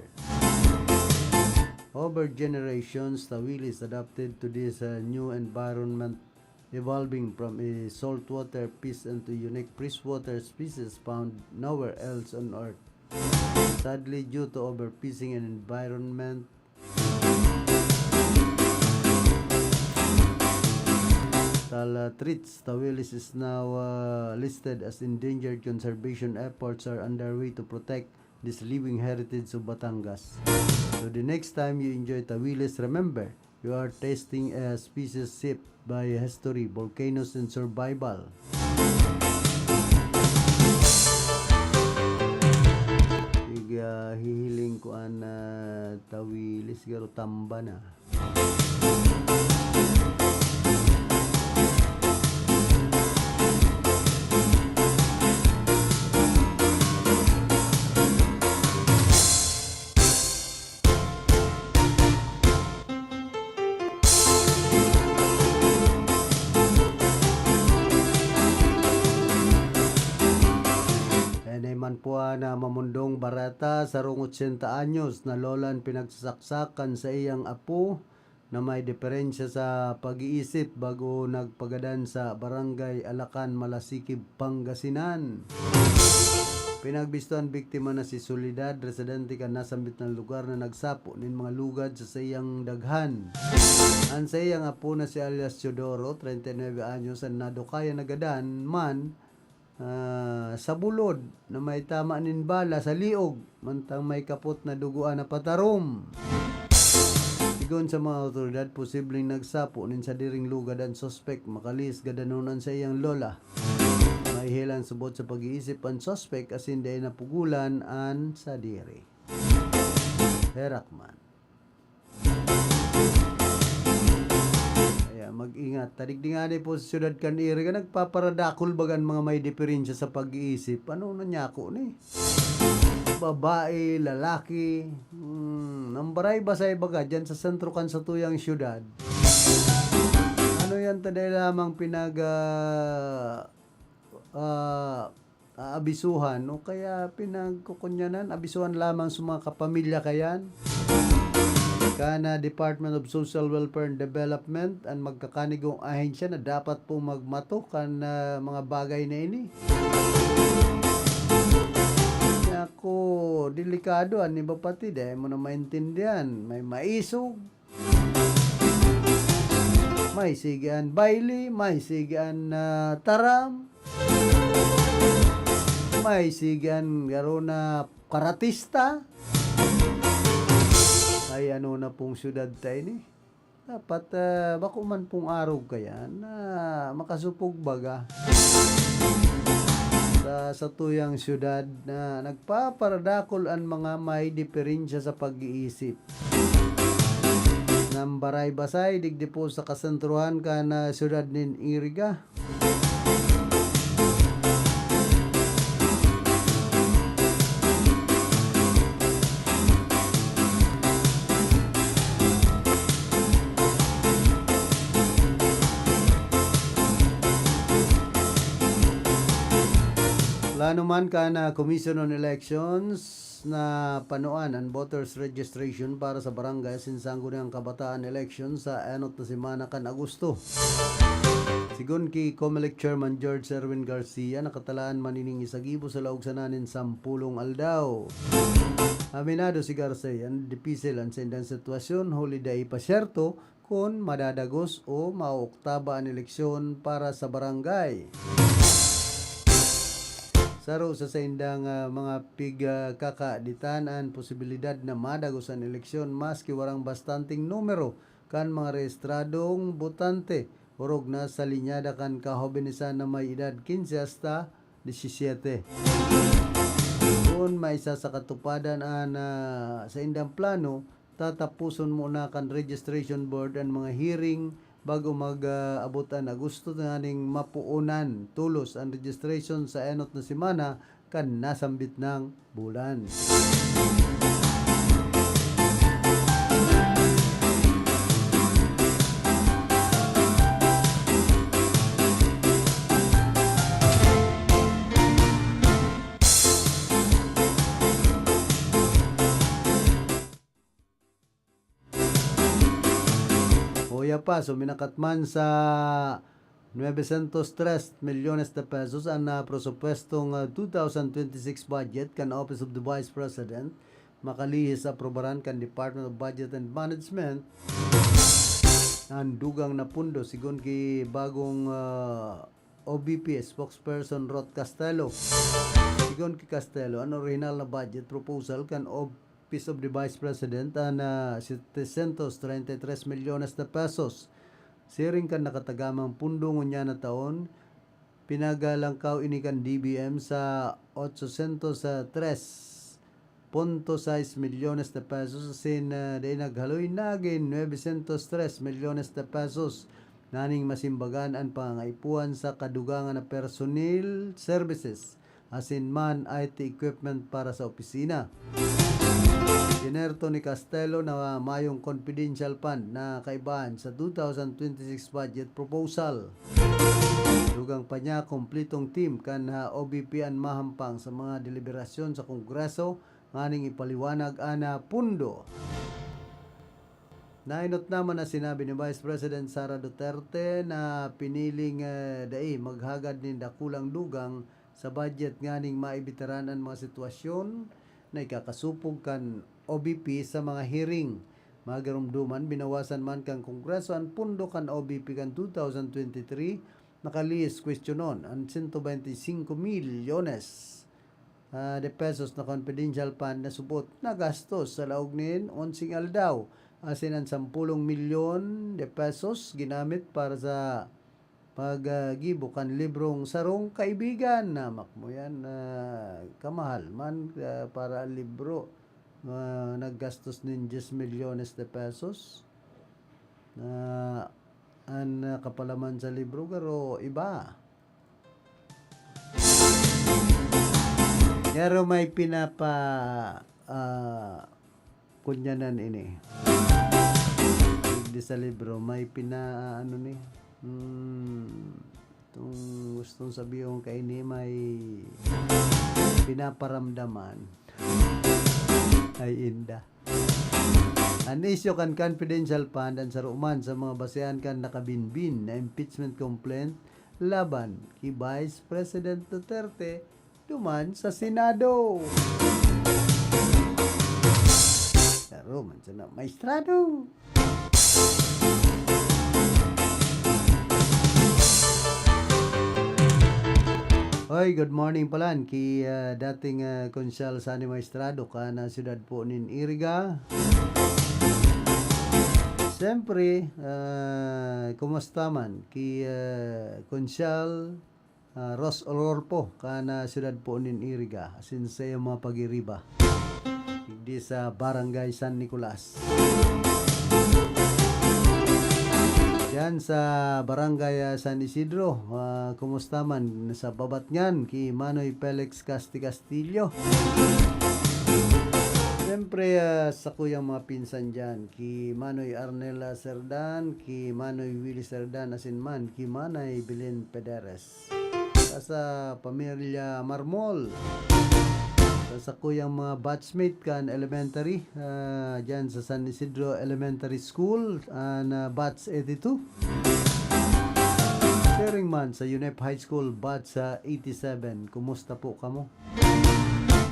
Over generations, tawilis adapted to this, uh, new environment, evolving from a saltwater fish into unique freshwater species found nowhere else on Earth. Sadly, due to overfishing and environment, Tala threats, tawilis is now, uh, listed as endangered. Conservation efforts are underway to protect this living heritage of Batangas. So the next time you enjoy tawilis, remember, you are tasting a species shaped by history, volcanoes, and survival. Higa, hihiling ko an, ah, tawilis, garo tamba na. Yan ay man po na Mamundong Barata, sarong otsenta anyos na lola an pinagsasaksakan sa iyang apo na may diferensya sa pag-iisip bago nagpagadan sa Barangay Alacan, Malasiquib, Pangasinan. Pinagbisto an biktima na si Soledad, residente kan nasambit na lugar na nagsapo nin mga lugad sa saiyang daghan. An saiyang apo na si alias Teodoro, treinta y nueve anyos, an nadukayan na gadan man, ah, sa bulod na may tama nin bala sa liog, mantang may kapot na dugoan na patarom. Sigon sa mga awtoridad, posibleng nagsapo nin sadiring lugad an suspek, makalihis gadanon an saiyang lola. Mahihilang subot sa pag-iisip an suspek asin dai napugulan an sadiri. Herak man. Kaya mag-ingat. Tadigdi ngani po sa siyudad kan Iriga, nagpaparadakol baga an mga may diperensya sa pag-iisip. Ano na niya ako ni? Babae, lalaki, hmm, nambaray-basay baga dyan sa sentro kan satuyang siyudad. Ano yan, ta dai lamang pinag, ah, ah, aabisuhan o kaya pinagkukunyanan, abisuhan lamang sa mga kapamilya kayan. Kana Department of Social Welfare and Development an magkakanigong ahensya na dapat pong magmato kan, ah, mga bagay na ini. Ako, delikado an iba pati, dai mo na maintindihan. May maisog, may sige an bayle, may sige an, ah, taram, may sige an garo na karatista. Ay, ano na pong syudad ta ini? Dapat, ah, bako man pong arog kaya na makasupog baga sa satuyang syudad na nagpaparadakol an mga may diperensya sa pag-iisip. Nambaray-basay digdi po sa kasentruhan kan, ah, siyudad nin Iriga. Plano man kan Commission on Elections na panoan an voters registration para sa barangay asin Sangguniang Kabataan election sa enot na semana kan Agosto. Sigon ki Comelec Chairman George Erwin Garcia, nakatalaan man ining isagibo sa laog sana nin sampulong aldaw. Aminado si Garcia na dipisil an saindang sitwasyon, huli dai pa syerto kun madadagos o maooktaba an eleksyon para sa barangay. Saro sa saindang, ah, mga pigkakaditan an posibilidad na madagos an eleksyon maski warang bastanteng numero kan mga rehistradong botante, orog na sa linyada kan kahobenesan na may edad quince hasta diecisiete. Kun maisa sa katupadan an, ah, saindang plano, tataposon muna kan registration board an mga hearing bago mag, ah, abot an Agosto, tanganing mapuonan tolos an registration sa enot na semana kan nasambit nang bulan. Oya pa, so minakat man sa nuebe sientos tres milyones de pesos an, ah, presupuestong, ah, two thousand twenty-six budget kan Office of the Vice President, makalihis sa aprobaran kan Department of Budget and Management an dugang na pundo, sigon ki bagong, ah, O B P spokesperson Rot Castelo. Sigon ki Castelo, an orihinal na budget proposal kan Office of the Vice President an, ah, setecientos treinta y tres milyones de pesos. Siring kan nakatagamang pundo ngunyan na taon, pinagalangkaw ini kan D B M sa otsosientos tres punto sais milyones de pesos, asin, ah, dai naghaloy, nagin nuebesientos tres milyones de pesos. Nganing masimbagan an pangangaipuhan sa kadugangan na personnel, services, asin man I T equipment para sa opisina. Ginerto ni Castelo na mayong confidential fund na kaibahan sa two thousand twenty-six budget proposal. Dugang pa niya, kumplitong team kan, ah, O B P an mahampang sa mga deliberasyon sa Kongreso nganing ipaliwanag an, ah, pundo. Nainot naman na sinabi ni Vice President Sara Duterte na piniling, eh, dai maghagad nin dakulang dugang sa budget nganing maibitaran an mga sitwasyon na ikakasupog kan O B P sa mga hearing. Magarumduman, binawasan man kan Kongreso an pondo kan O B P kan two thousand twenty-three, nakalihis kwestiyonon an sento bente y singko milyones, ah, de pesos na confidential fund na subot nagastos sa laog nin onseng aldaw, asin an sampolong milyon de pesos ginamit para sa pag, ah, gibo kan librong Sarong Kaibigan. Namak mo yan, ah, kamahal man, ah, para ang libro, ah, naggastos nin diez milyones de pesos. Na an, ah, kapalaman sa libro, garo iba. Garo may pinapa, ah, kunyanan ini. Digdi sa libro, may pina-, ano ni, hmm, itong gustong sabihon kaini, may pinaparamdaman. Ay, inda. An isyu kan confidential fund an saro man sa mga basehan kan nakabinbin na impeachment complaint laban ki Vice President Duterte duman sa Senado. Saro man sana, maestrado. Hoy, good morning palan ki, ah, dating, ah, konsyal Sani Maestrado kan, ah, siyudad po nin Iriga. Siyempre, ah, kumusta man ki, ah, konsyal, ah, Ros Olorpo kan, ah, siyudad po nin Iriga, asin sa iyang mga pagiriba. Digdi sa Barangay San Nicolas. Diyan sa Barangay, ah, San Isidro, ah, kumusta man sa Babatngan, ki Manoy Felix Casti Castillo? Siyempre, ah, sa kuyang mga pinsan diyan, ki Manoy Arnel, ah, Serdan, ki Manoy Willy Serdan, asin man ki Manay Belen Pederes. Sa, sa pamilya Marmol. Sa, sa kuyang mga batchmate kan elementary, ah, dyan sa San Isidro Elementary School, ah, na batch eighty-two. Sharing man sa UNEP High School, batch sa eighty-seven. Kumusta po kamo?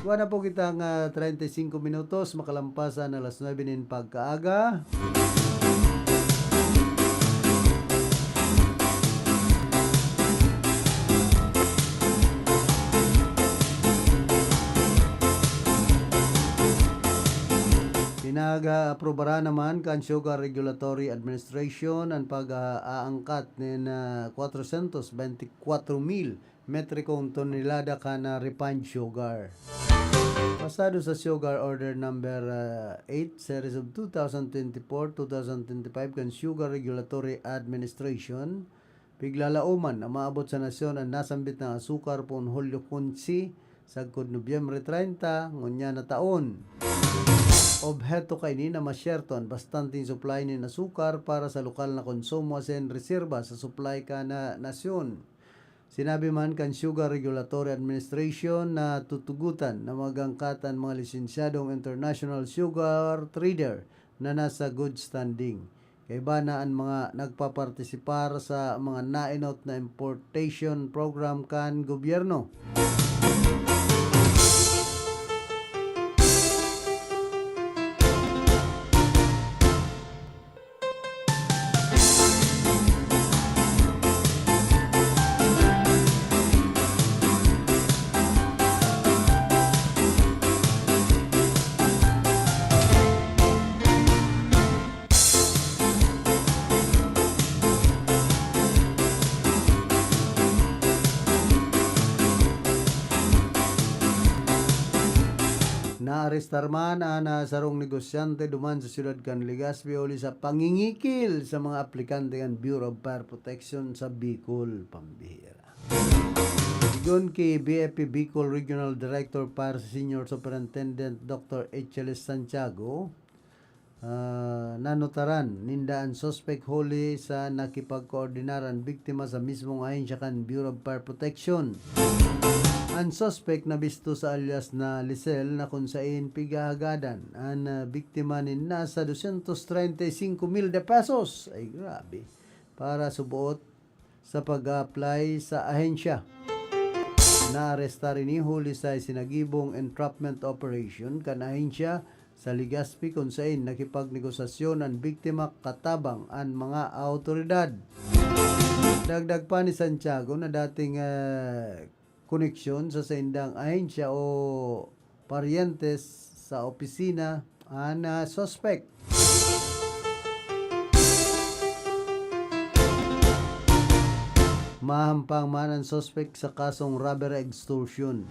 Wala po kita nga treinta y cinco minutos, makalampasan alas nuebe nin pagkaaga. Pinag-aaprubaran naman kan Sugar Regulatory Administration an pag-aangkat nin, ah, kwatrosyentos bente kwatro mil metrikong tonelada kan, ah, refined sugar. Basado sa Sugar Order Number, ah, eight, Series of two thousand twenty-four, two thousand twenty-five kan Sugar Regulatory Administration, piglalaoman na maabot sa nasyon an nasambit na asukar poon Hulyo quince sagkod Nobyembre treinta, ngunyan na taon. Obheto kaini na masyerto an bastanteng supply nin asukar para sa lokal na konsumo asin reserba sa supply kan nasyon. Sinabi man kan Sugar Regulatory Administration na tutugotan na mag-angkat an mga lisensyadong international sugar trader na nasa good standing. Kaiba na an mga nagpapartisipar sa mga naenot na importation program kan gobyerno. Naarestar man an, ah, sarong negosyante duman sa siyudad kan Legazpi huli sa pangingikil sa mga aplikante kan Bureau of Fire Protection sa Bicol. Pambihira. Sigon ki B F P Bicol Regional Director Fire Senior Superintendent Doctor Echeles Santiago, ah, nanotaran ninda an suspek huli sa nakipagkoordinar an biktima sa mismong ahensya kan Bureau of Fire Protection. An suspek nabisto sa alias na Lisel, na kun sain pighahagadan an, ah, biktima nin nasa dosyentos treinta y cinco mil de pesos. Ay, grabe. Para suboot sa pag-a-apply sa ahensya. Naarestar ini huli sa isinagibong entrapment operation kan ahensya sa Legazpi, kun saen nakipagnegosasyon an biktima katabang an mga awtoridad. Dagdag pa ni Santiago na dating, ah, koneksyon sa saindang ahensya o paryentes sa opisina an, ah, suspek. Mahampang man an suspek sa kasong robbery extortion.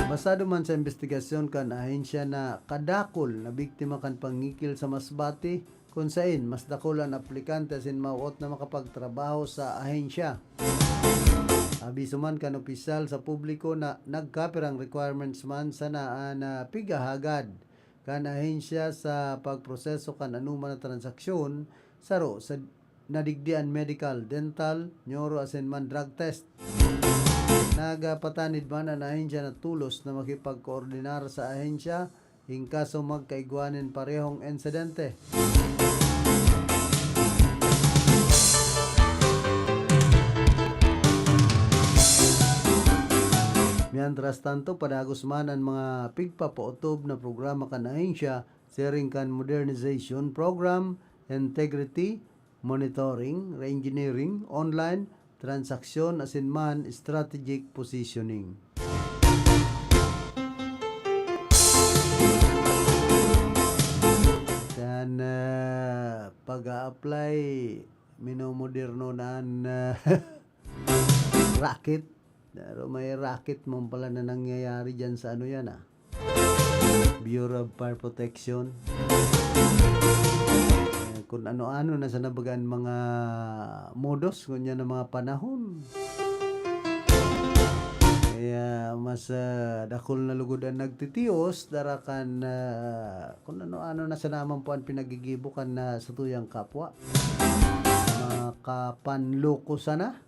Basado man sa imbestigasyon kan ahensya na kadakul na biktima kan pangikil sa Masbate, kun saen mas dakul an aplikante asin mawot na makapagtrabaho sa ahensya. Abiso man kan opisyal sa publiko na nagkapirang requirements man sana an, ah, pighahagad kan ahensya sa pagproseso kan anoman na transaksyon, saro sa nadigdi an medical, dental, neuro asin man drug test. Nagpatanid man an ahensya na tolos na makipagkoordinar sa ahensya in kaso magkaigwa nin parehong insidente. Mientras tanto, padagos man an mga pigpapautob na programa kan ahensya, siring kan modernization program, integrity, monitoring, reengineering, online, transaksyon, asin man strategic positioning. Kan, ah, pag-a-apply, minomoderno na an, ah, racket. Pero may racket man pala na nangyayari dyan sa ano yan, ah. Bureau of Fire Protection. Eh, kun ano-ano na sana baga an mga modus ngunyan na mga panahon. Kaya mas, ah, dakul na lugod an nagtitios, dara kan, ah, kun ano-ano na sana man po an pinagigibo kan, ah, satuyang kapwa. Makapanloko sana.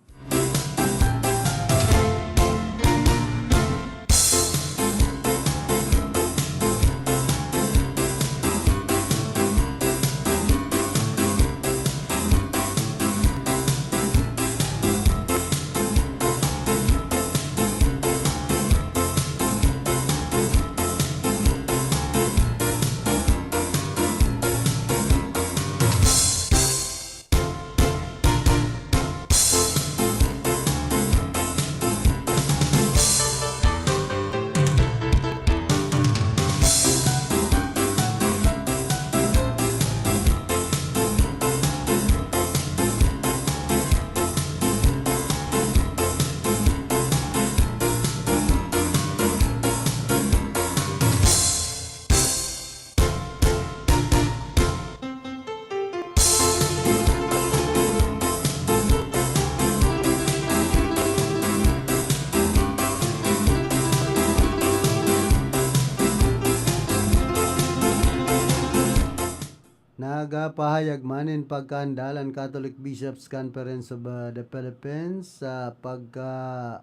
Nagpahayag man nin pagkaandal an Catholic Bishops' Conference of, uh, the Philippines sa pagka-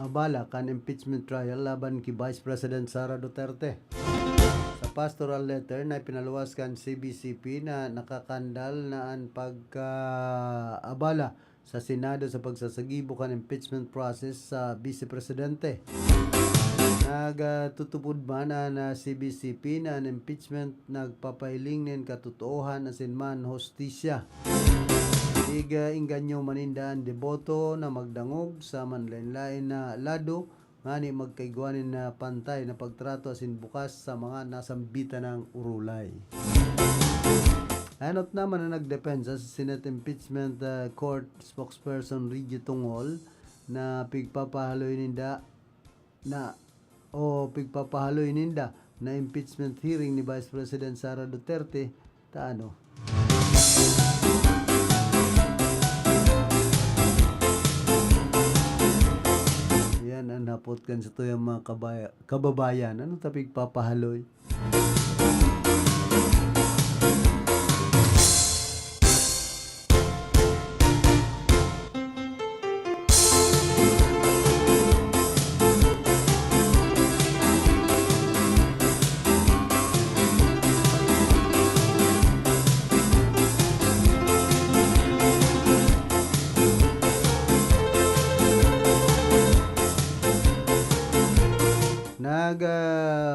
abala kan impeachment trial laban ki Vice President Sara Duterte. Sa pastoral letter na ipinaluwas kan C B C P na nakakandal na an pagkaabala sa Senado sa pagsasagibo kan impeachment process sa Vice Presidente. Nagtutupod man an, ah, C B C P na an impeachment nagpapahiling nin katotoohan asin man hustisya. Iga engganyo man ninda an deboto na magdangog sa manlaen-laen na lado, ngani magkaigwa nin, ah, pantay na pagtrato asin bukas sa mga nasambitan nang urulay. Enot naman na nagdepensa si Senate Impeachment, ah, Court Spokesperson Reggie Tungol na pigpapahaloy ninda na o pigpapahaloy ninda na impeachment hearing ni Vice President Sara Duterte, ta ano? Yan ang hapot kan satuyang mga kabaya-, kababayan. Ano ta pigpapahaloy?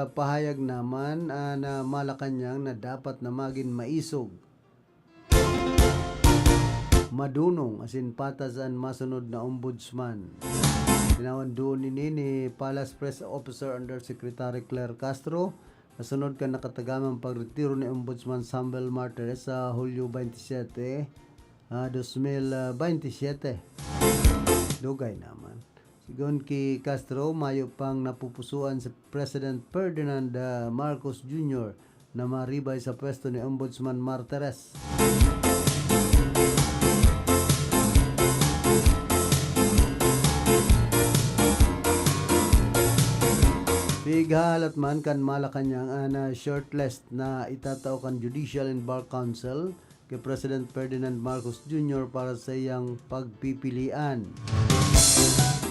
Pahayag naman an, ah, Malacañang na dapat na magin maisog, madunong asin patas an masunod na ombudsman. Tinawan duon ini ni Palace Press Officer Undersecretary Claire Castro, kasunod kan nakatagamang pagretiro ni Ombudsman Sambel Martires sa Hulyo twenty-seven, ah, dos mil bentisiete. Dugay naman. Sigon ki Castro, mayo pang napupusuan si President Ferdinand, ah, Marcos Junior na maribay sa pwesto ni Ombudsman Martires. Pighahalat man kan Malacañang an, ah, shortlist na itatao kan Judicial and Bar Council ki President Ferdinand Marcos Junior para sa iyang pagpipilian.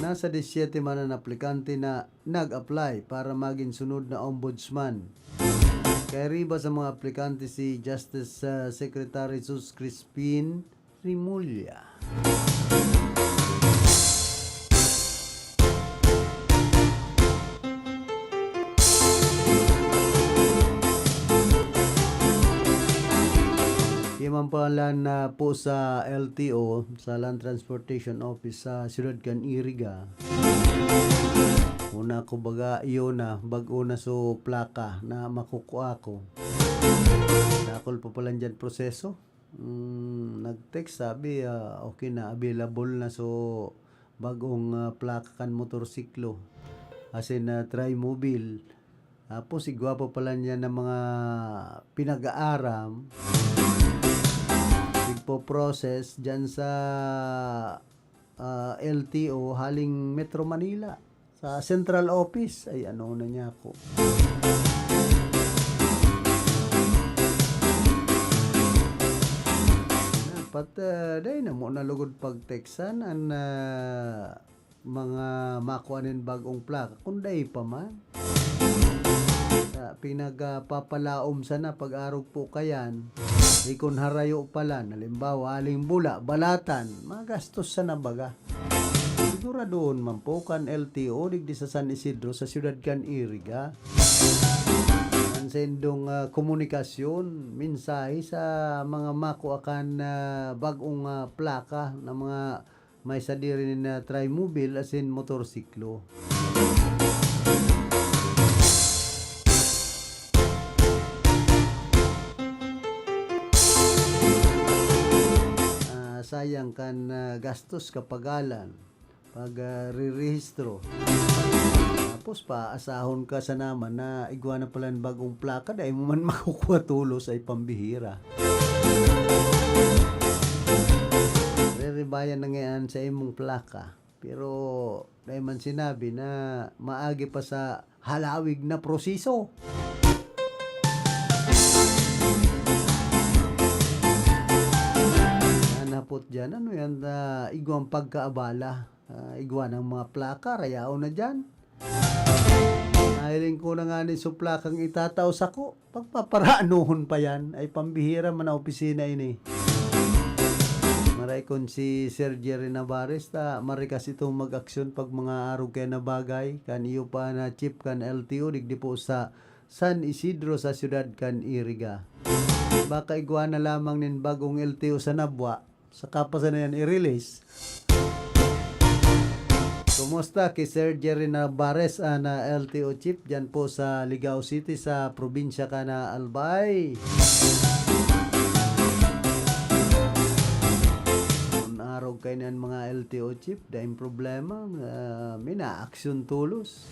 Nasa disiyete man an aplikante na nag-apply para magin sunod na ombudsman. Kairiba sa mga aplikante si Justice, ah, Secretary Jesus Crispin Remulla. Di man pala na po sa L T O, sa Land Transportation Office sa siyudad kan Iriga. Una ko baga, iyo na, bag-o na so plaka na makukua ko. Dakul pa pala dyan proseso. Mm, nag-text, sabi, ah, okay na, available na so bagong, ah, plaka kan motorsiklo. As in, ah, Trimobile. Tapos, igwa pa pala niya ng mga pinag-aaram. Nagpo-process dyan sa, ah, L T O haling Metro Manila. Sa central office. Ay, ano na niya ako. Dapat, ah, dai na mo na lugod pagteksan an, ah, mga makua nin bag-ong plaka, kun dai pa man. Sa pinagpapalaom sana pag-arog po kayan, di kun harayo pala, halimbawa, aling bula, balatan, magastos sana baga. Siguradohon man po kan L T O digdi sa San Isidro sa siyudad kan Iriga. An saindong, ah, komunikasyon, mensahe sa mga makua kan, ah, bag-ong, ah, plaka na mga may sadiri na Trimobile asin motorsiklo. Ah, sayang kan, ah, gastos kapagalan pag, ah, rerehistro. Tapos paasahon ka sana man na igwa na pala nin bagong plaka, dai mo man makukua tolos, ay pambihira. Reribayan na ngayon sa imong plaka, pero dai man sinabi na maagi pa sa halawig na proseso. Nanapot dyan, ano yan, ah, igwang pagkaabala, ah, igwa ng mga plaka, rayaon na dyan. Nahiling ko na nga ni so plakang itatao sako. Pagpaparaanohon pa yan, ay pambihira man na opisina ini. Maray kun si Sir Jerry Navarez, ta marikas itong mag-aksyon pag mga arog kaya na bagay, kan iyo pa na chief kan L T O, digdi po sa San Isidro sa siyudad kan Iriga. Baka igwa na lamang nin bagong L T O sa Nabua, saka pa sana yan i-release. Kumusta ki Sir Jerry Navarez, ah, na L T O chief dyan po sa Ligao City, sa probinsya kan Albay? Kun arog kaini an mga L T O chief, daing problema, ah, minaaksyon tolos.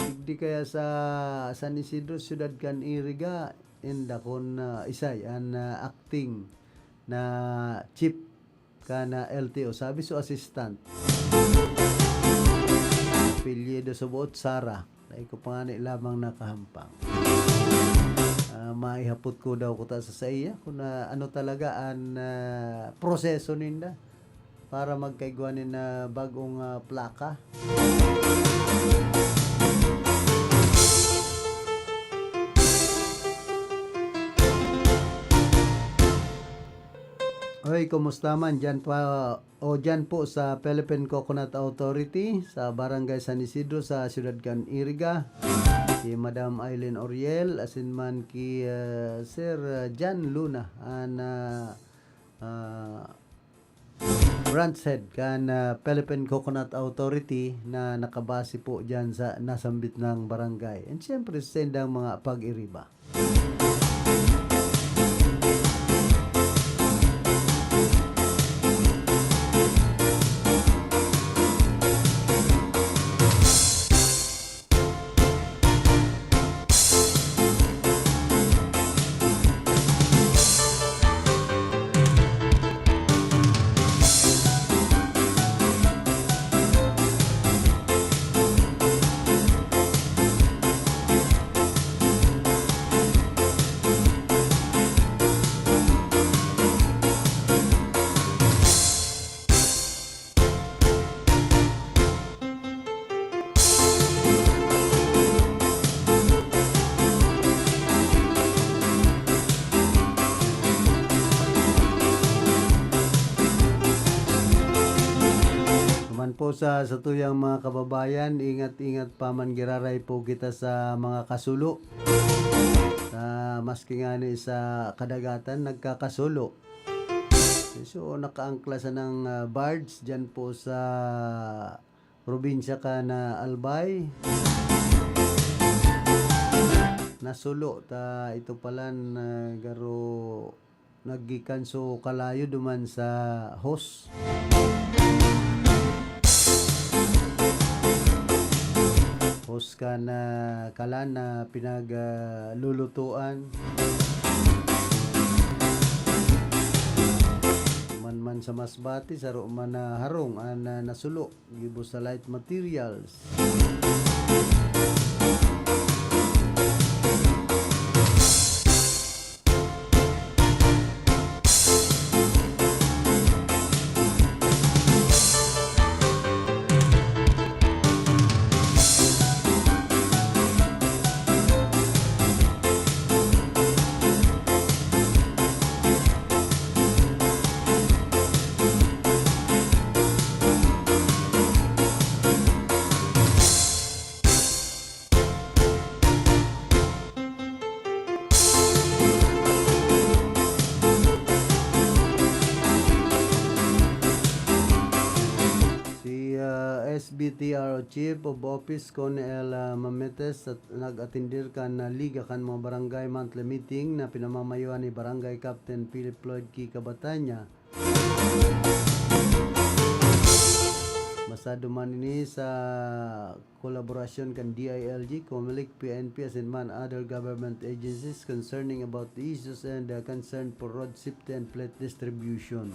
Digdi kaya sa San Isidro, siyudad kan Iriga, inda kun, ah, isay an, ah, acting na chief kan, ah, L T O, sabi so assistant. Apelyido sa buot, Sara. Dai ko pa ngani lamang nakahampang. Ah, maihapot ko daw kuta sa saiya kung, ah, ano talaga an, ah, proseso ninda para magkaigwa nin, ah, bagong, ah, plaka. Hoy, kumusta man diyan pa o diyan po sa Philippine Coconut Authority sa Barangay San Isidro sa siyudad kan Iriga? ki Madam Aileen Oriel, asin man ki, ah, Sir, ah, Jan Luna, an, ah, ah, branch head kan, ah, Philippine Coconut Authority na nakabase po diyan sa nasambit nang barangay. And siyempre, sa saindang mga pag-iriba. Naman po sa satuyang mga kababayan, ingat-ingat pa man giraray po kita sa mga kasulo. Sa, maski ngani sa kadagatan, nagkakasulo. So, nakaangkla sanang, ah, barge dyan po sa probinsya kan Albay. Nasulo ta ito palan, ah, garo naggikan so kalayo duman sa hose. Hose kan, ah, kalan na pinag, ah, lulutuan. Man man sa Masbate, saro man na harong an, ah, nasulo. Gibo sa light materials. Si, ah, S B T R O Chief of Office Conel, ah, Mametes at nag-atendir kan, ah, Liga kan mga Barangay Monthly Meeting na pinamamayohan ni Barangay Captain Philip Floyd Kika Batanya. Basado man ini sa kolaborasyon kan D I L G, Comelec, P N P, asin man other government agencies concerning about the issues and, uh, concern for road safety and plate distribution.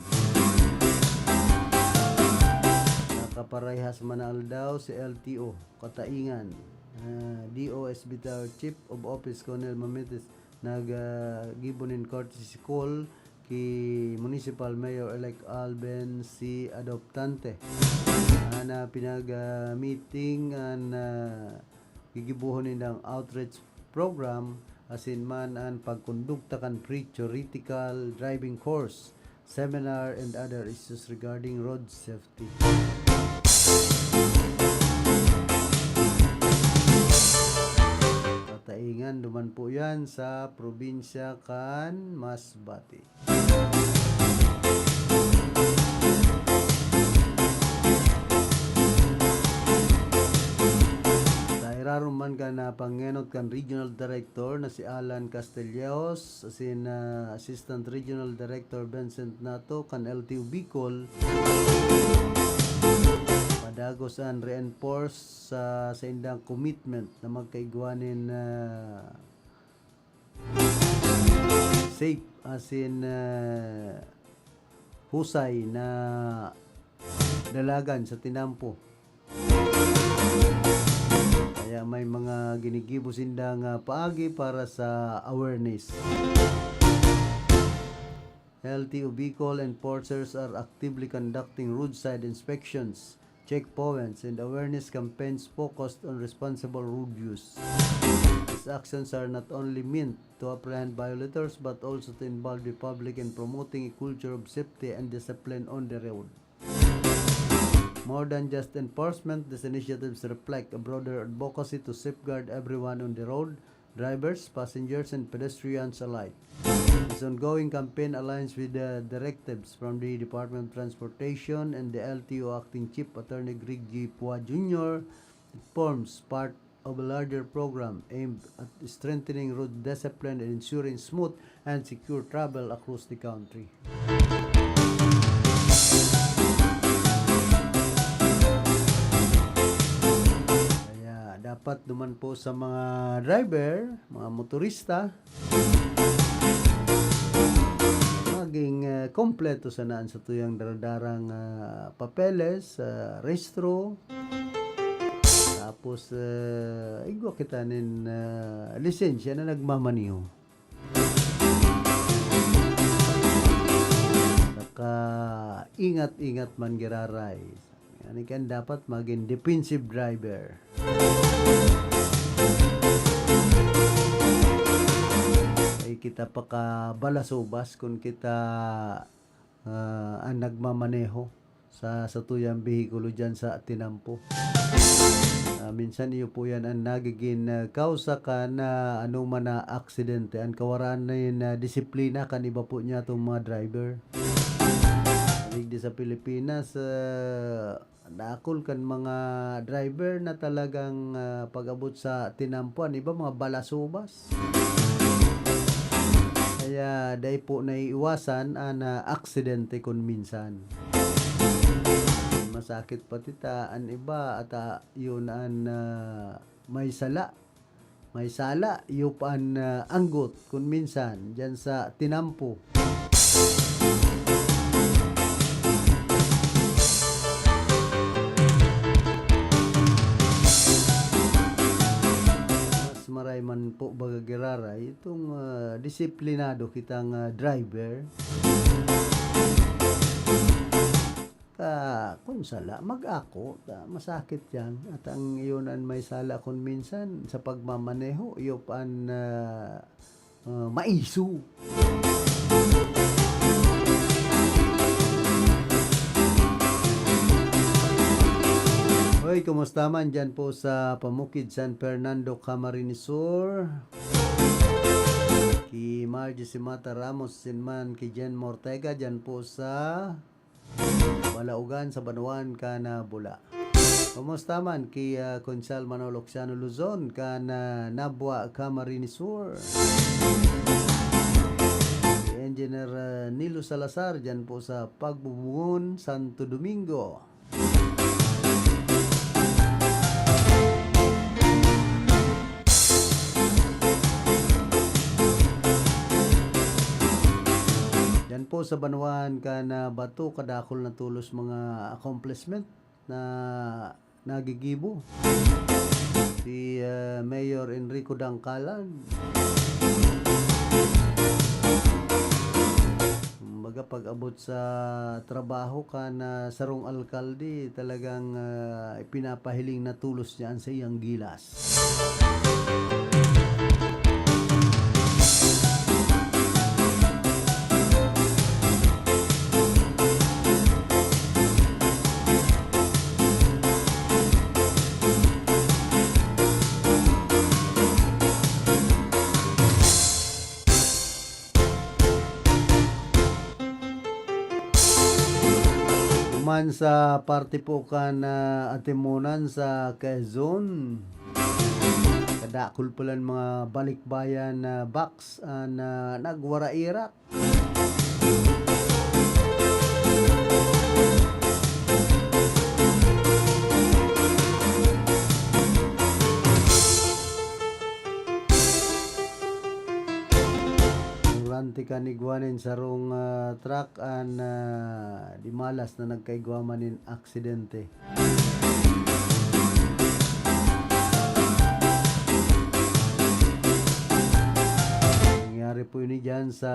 Nakaparehas man na aldaw si L T O, Kataingan, uh, D O S B T R Chief of Office Conel Mametes, nag, ah, gibo nin courtesy call ki Municipal Mayor-elect Alben C. Adoptante. Ana pinag, ah, meeting an, ah, gigibohon nindang outreach program asin man an pagkondukta kan pre-theoretical driving course, seminar, and other issues regarding road safety. Kataingan duman po yan sa probinsya kan Masbate. Sa irarom man kan pangenot kan Regional Director na si Alan Castillejos, asin, ah, Assistant Regional Director Vincent Nato kan L T O Bicol, padagos an reinforce sa saindang commitment na magkaigwa nin, ah, safe asin, ah, husay na dalagan sa tinampo. Kaya may mga ginigibo sindang, ah, paagi para sa awareness. L T O Bicol enforcers are actively conducting roadside inspections, checkpoints, and awareness campaigns focused on responsible road use. These actions are not only meant to apprehend violators but also to involve the public in promoting a culture of safety and discipline on the road. More than just enforcement, these initiatives reflect a broader advocacy to safeguard everyone on the road, drivers, passengers, and pedestrians alike. This ongoing campaign aligns with the directives from the Department of Transportation and the L T O Acting Chief Attorney Greg G. Pua Junior. It forms part of a larger program aimed at strengthening road discipline and ensuring smooth and secure travel across the country. Kaya dapat naman po sa mga driver, mga motorista, maging, ah, kompleto sana an satuyang daradarang, ah, papeles, ah, rehistro. Tapos, ah, igwa kita nin, ah, lisensya na nagmamaneho. Saka ingat-ingat man giraray. Yan kan dapat magin defensive driver. Ay kita pakabalasubas kun kita, ah, an nagmamaneho sa satuyang behikulo diyan sa tinampo. Ah, minsan iyo po yan an nagigin, ah, kausa kan, ah, anoman na aksidente. An kawaraan nin, ah, disiplina kan iba po niyatong mga driver. Digdi sa Pilipinas, ah, dakul kan mga driver na talagang, ah, pag-abot sa tinampo, an iba mga balasubas. Kaya dai po naiiwasan an, ah, aksidente kun minsan. Masakit pati ta, an iba ata yun an, ah, may sala. May sala, iyo pa an, ah, anggot kun minsan diyan sa tinampo. Mas maray man po baga giraray itong, ah, disiplinado kitang, ah, driver. Ta, kun sala, mag-ako, ta, masakit yan. At ang iyon an may sala kun minsan sa pagmamaneho, iyo pa an, ah, ah, maiso. Hoy, kumusta man dyan po sa Pamukid, San Fernando, Camarines Sur? Ki Margie Simata Ramos, sin man ki Jen Mortega, dyan po sa Balaogan sa banwaan kan, ah, Bula. Kumusta man ki, ah, Konsehal Manolo Oxiano Luzon kan, ah, Nabua, Camarines Sur? Si Engineer, ah, Nilo Salazar diyan po sa Pagbubungon, Santo Domingo. Diyan po sa banwaan kan, ah, Bato, kadakul na tolos mga accomplishment na nagigibo si, ah, Mayor Enrico Dangkalan. Kumbaga, pag-abot sa trabaho kan sarong alkalde, talagang, ah, ipinapahiling na tolos niya an saiyang gilas. Duman sa parte po kan, ah, Atimonan sa Quezon, kadakul palan mga balikbayan na box an, ah, nagwarairak. Durante kan igwa nin sarong, ah, truck an, ah, dimalas na nagkaigwa man nin aksidente. Nangyari po ini diyan sa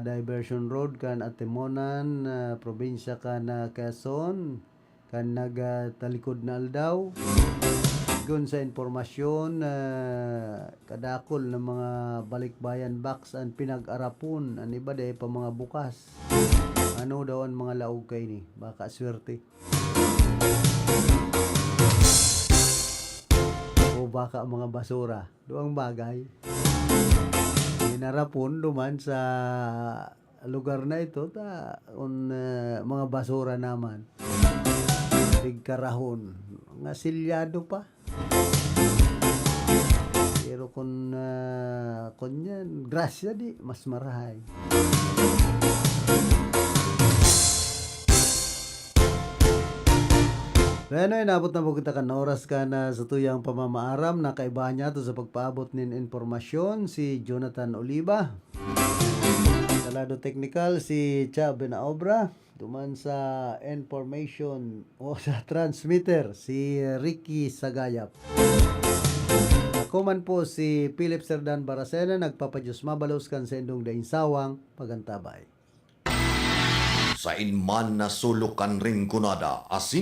Diversion Road kan Atimonan, ah, probinsya kan, ah, Quezon, kan nagtalikod na aldaw. Kun sa impormasyon, ah, kadakul na mga balikbayan box an pinag-arapon, an iba dai pa mga bukas. Ano daw ang mga laog kaini? Baka swerte. O baka mga basura. Duwang bagay. Ginarapon duman sa lugar na ito, ta, un, ah, mga basura naman. Tigkarahon. Nga silyado pa. Pero kun, ah, kun yan, grasya di, mas marahay. Bueno, inabot na po kita kan oras kan, ah, satuyang pamamaaram na kaibahan niya to sa pagpaabot nin impormasyon si Jonathan Oliva. Sa lado teknikal, si Cha Benaobra. Duman sa information o sa transmitter, si Ricky Sagayap. Ako man po si Philip Serdan Baracena, nagpapadiyos mabalos kan saindong daing sawang pagantabay. Sain man na sulok kan Rinconada, asin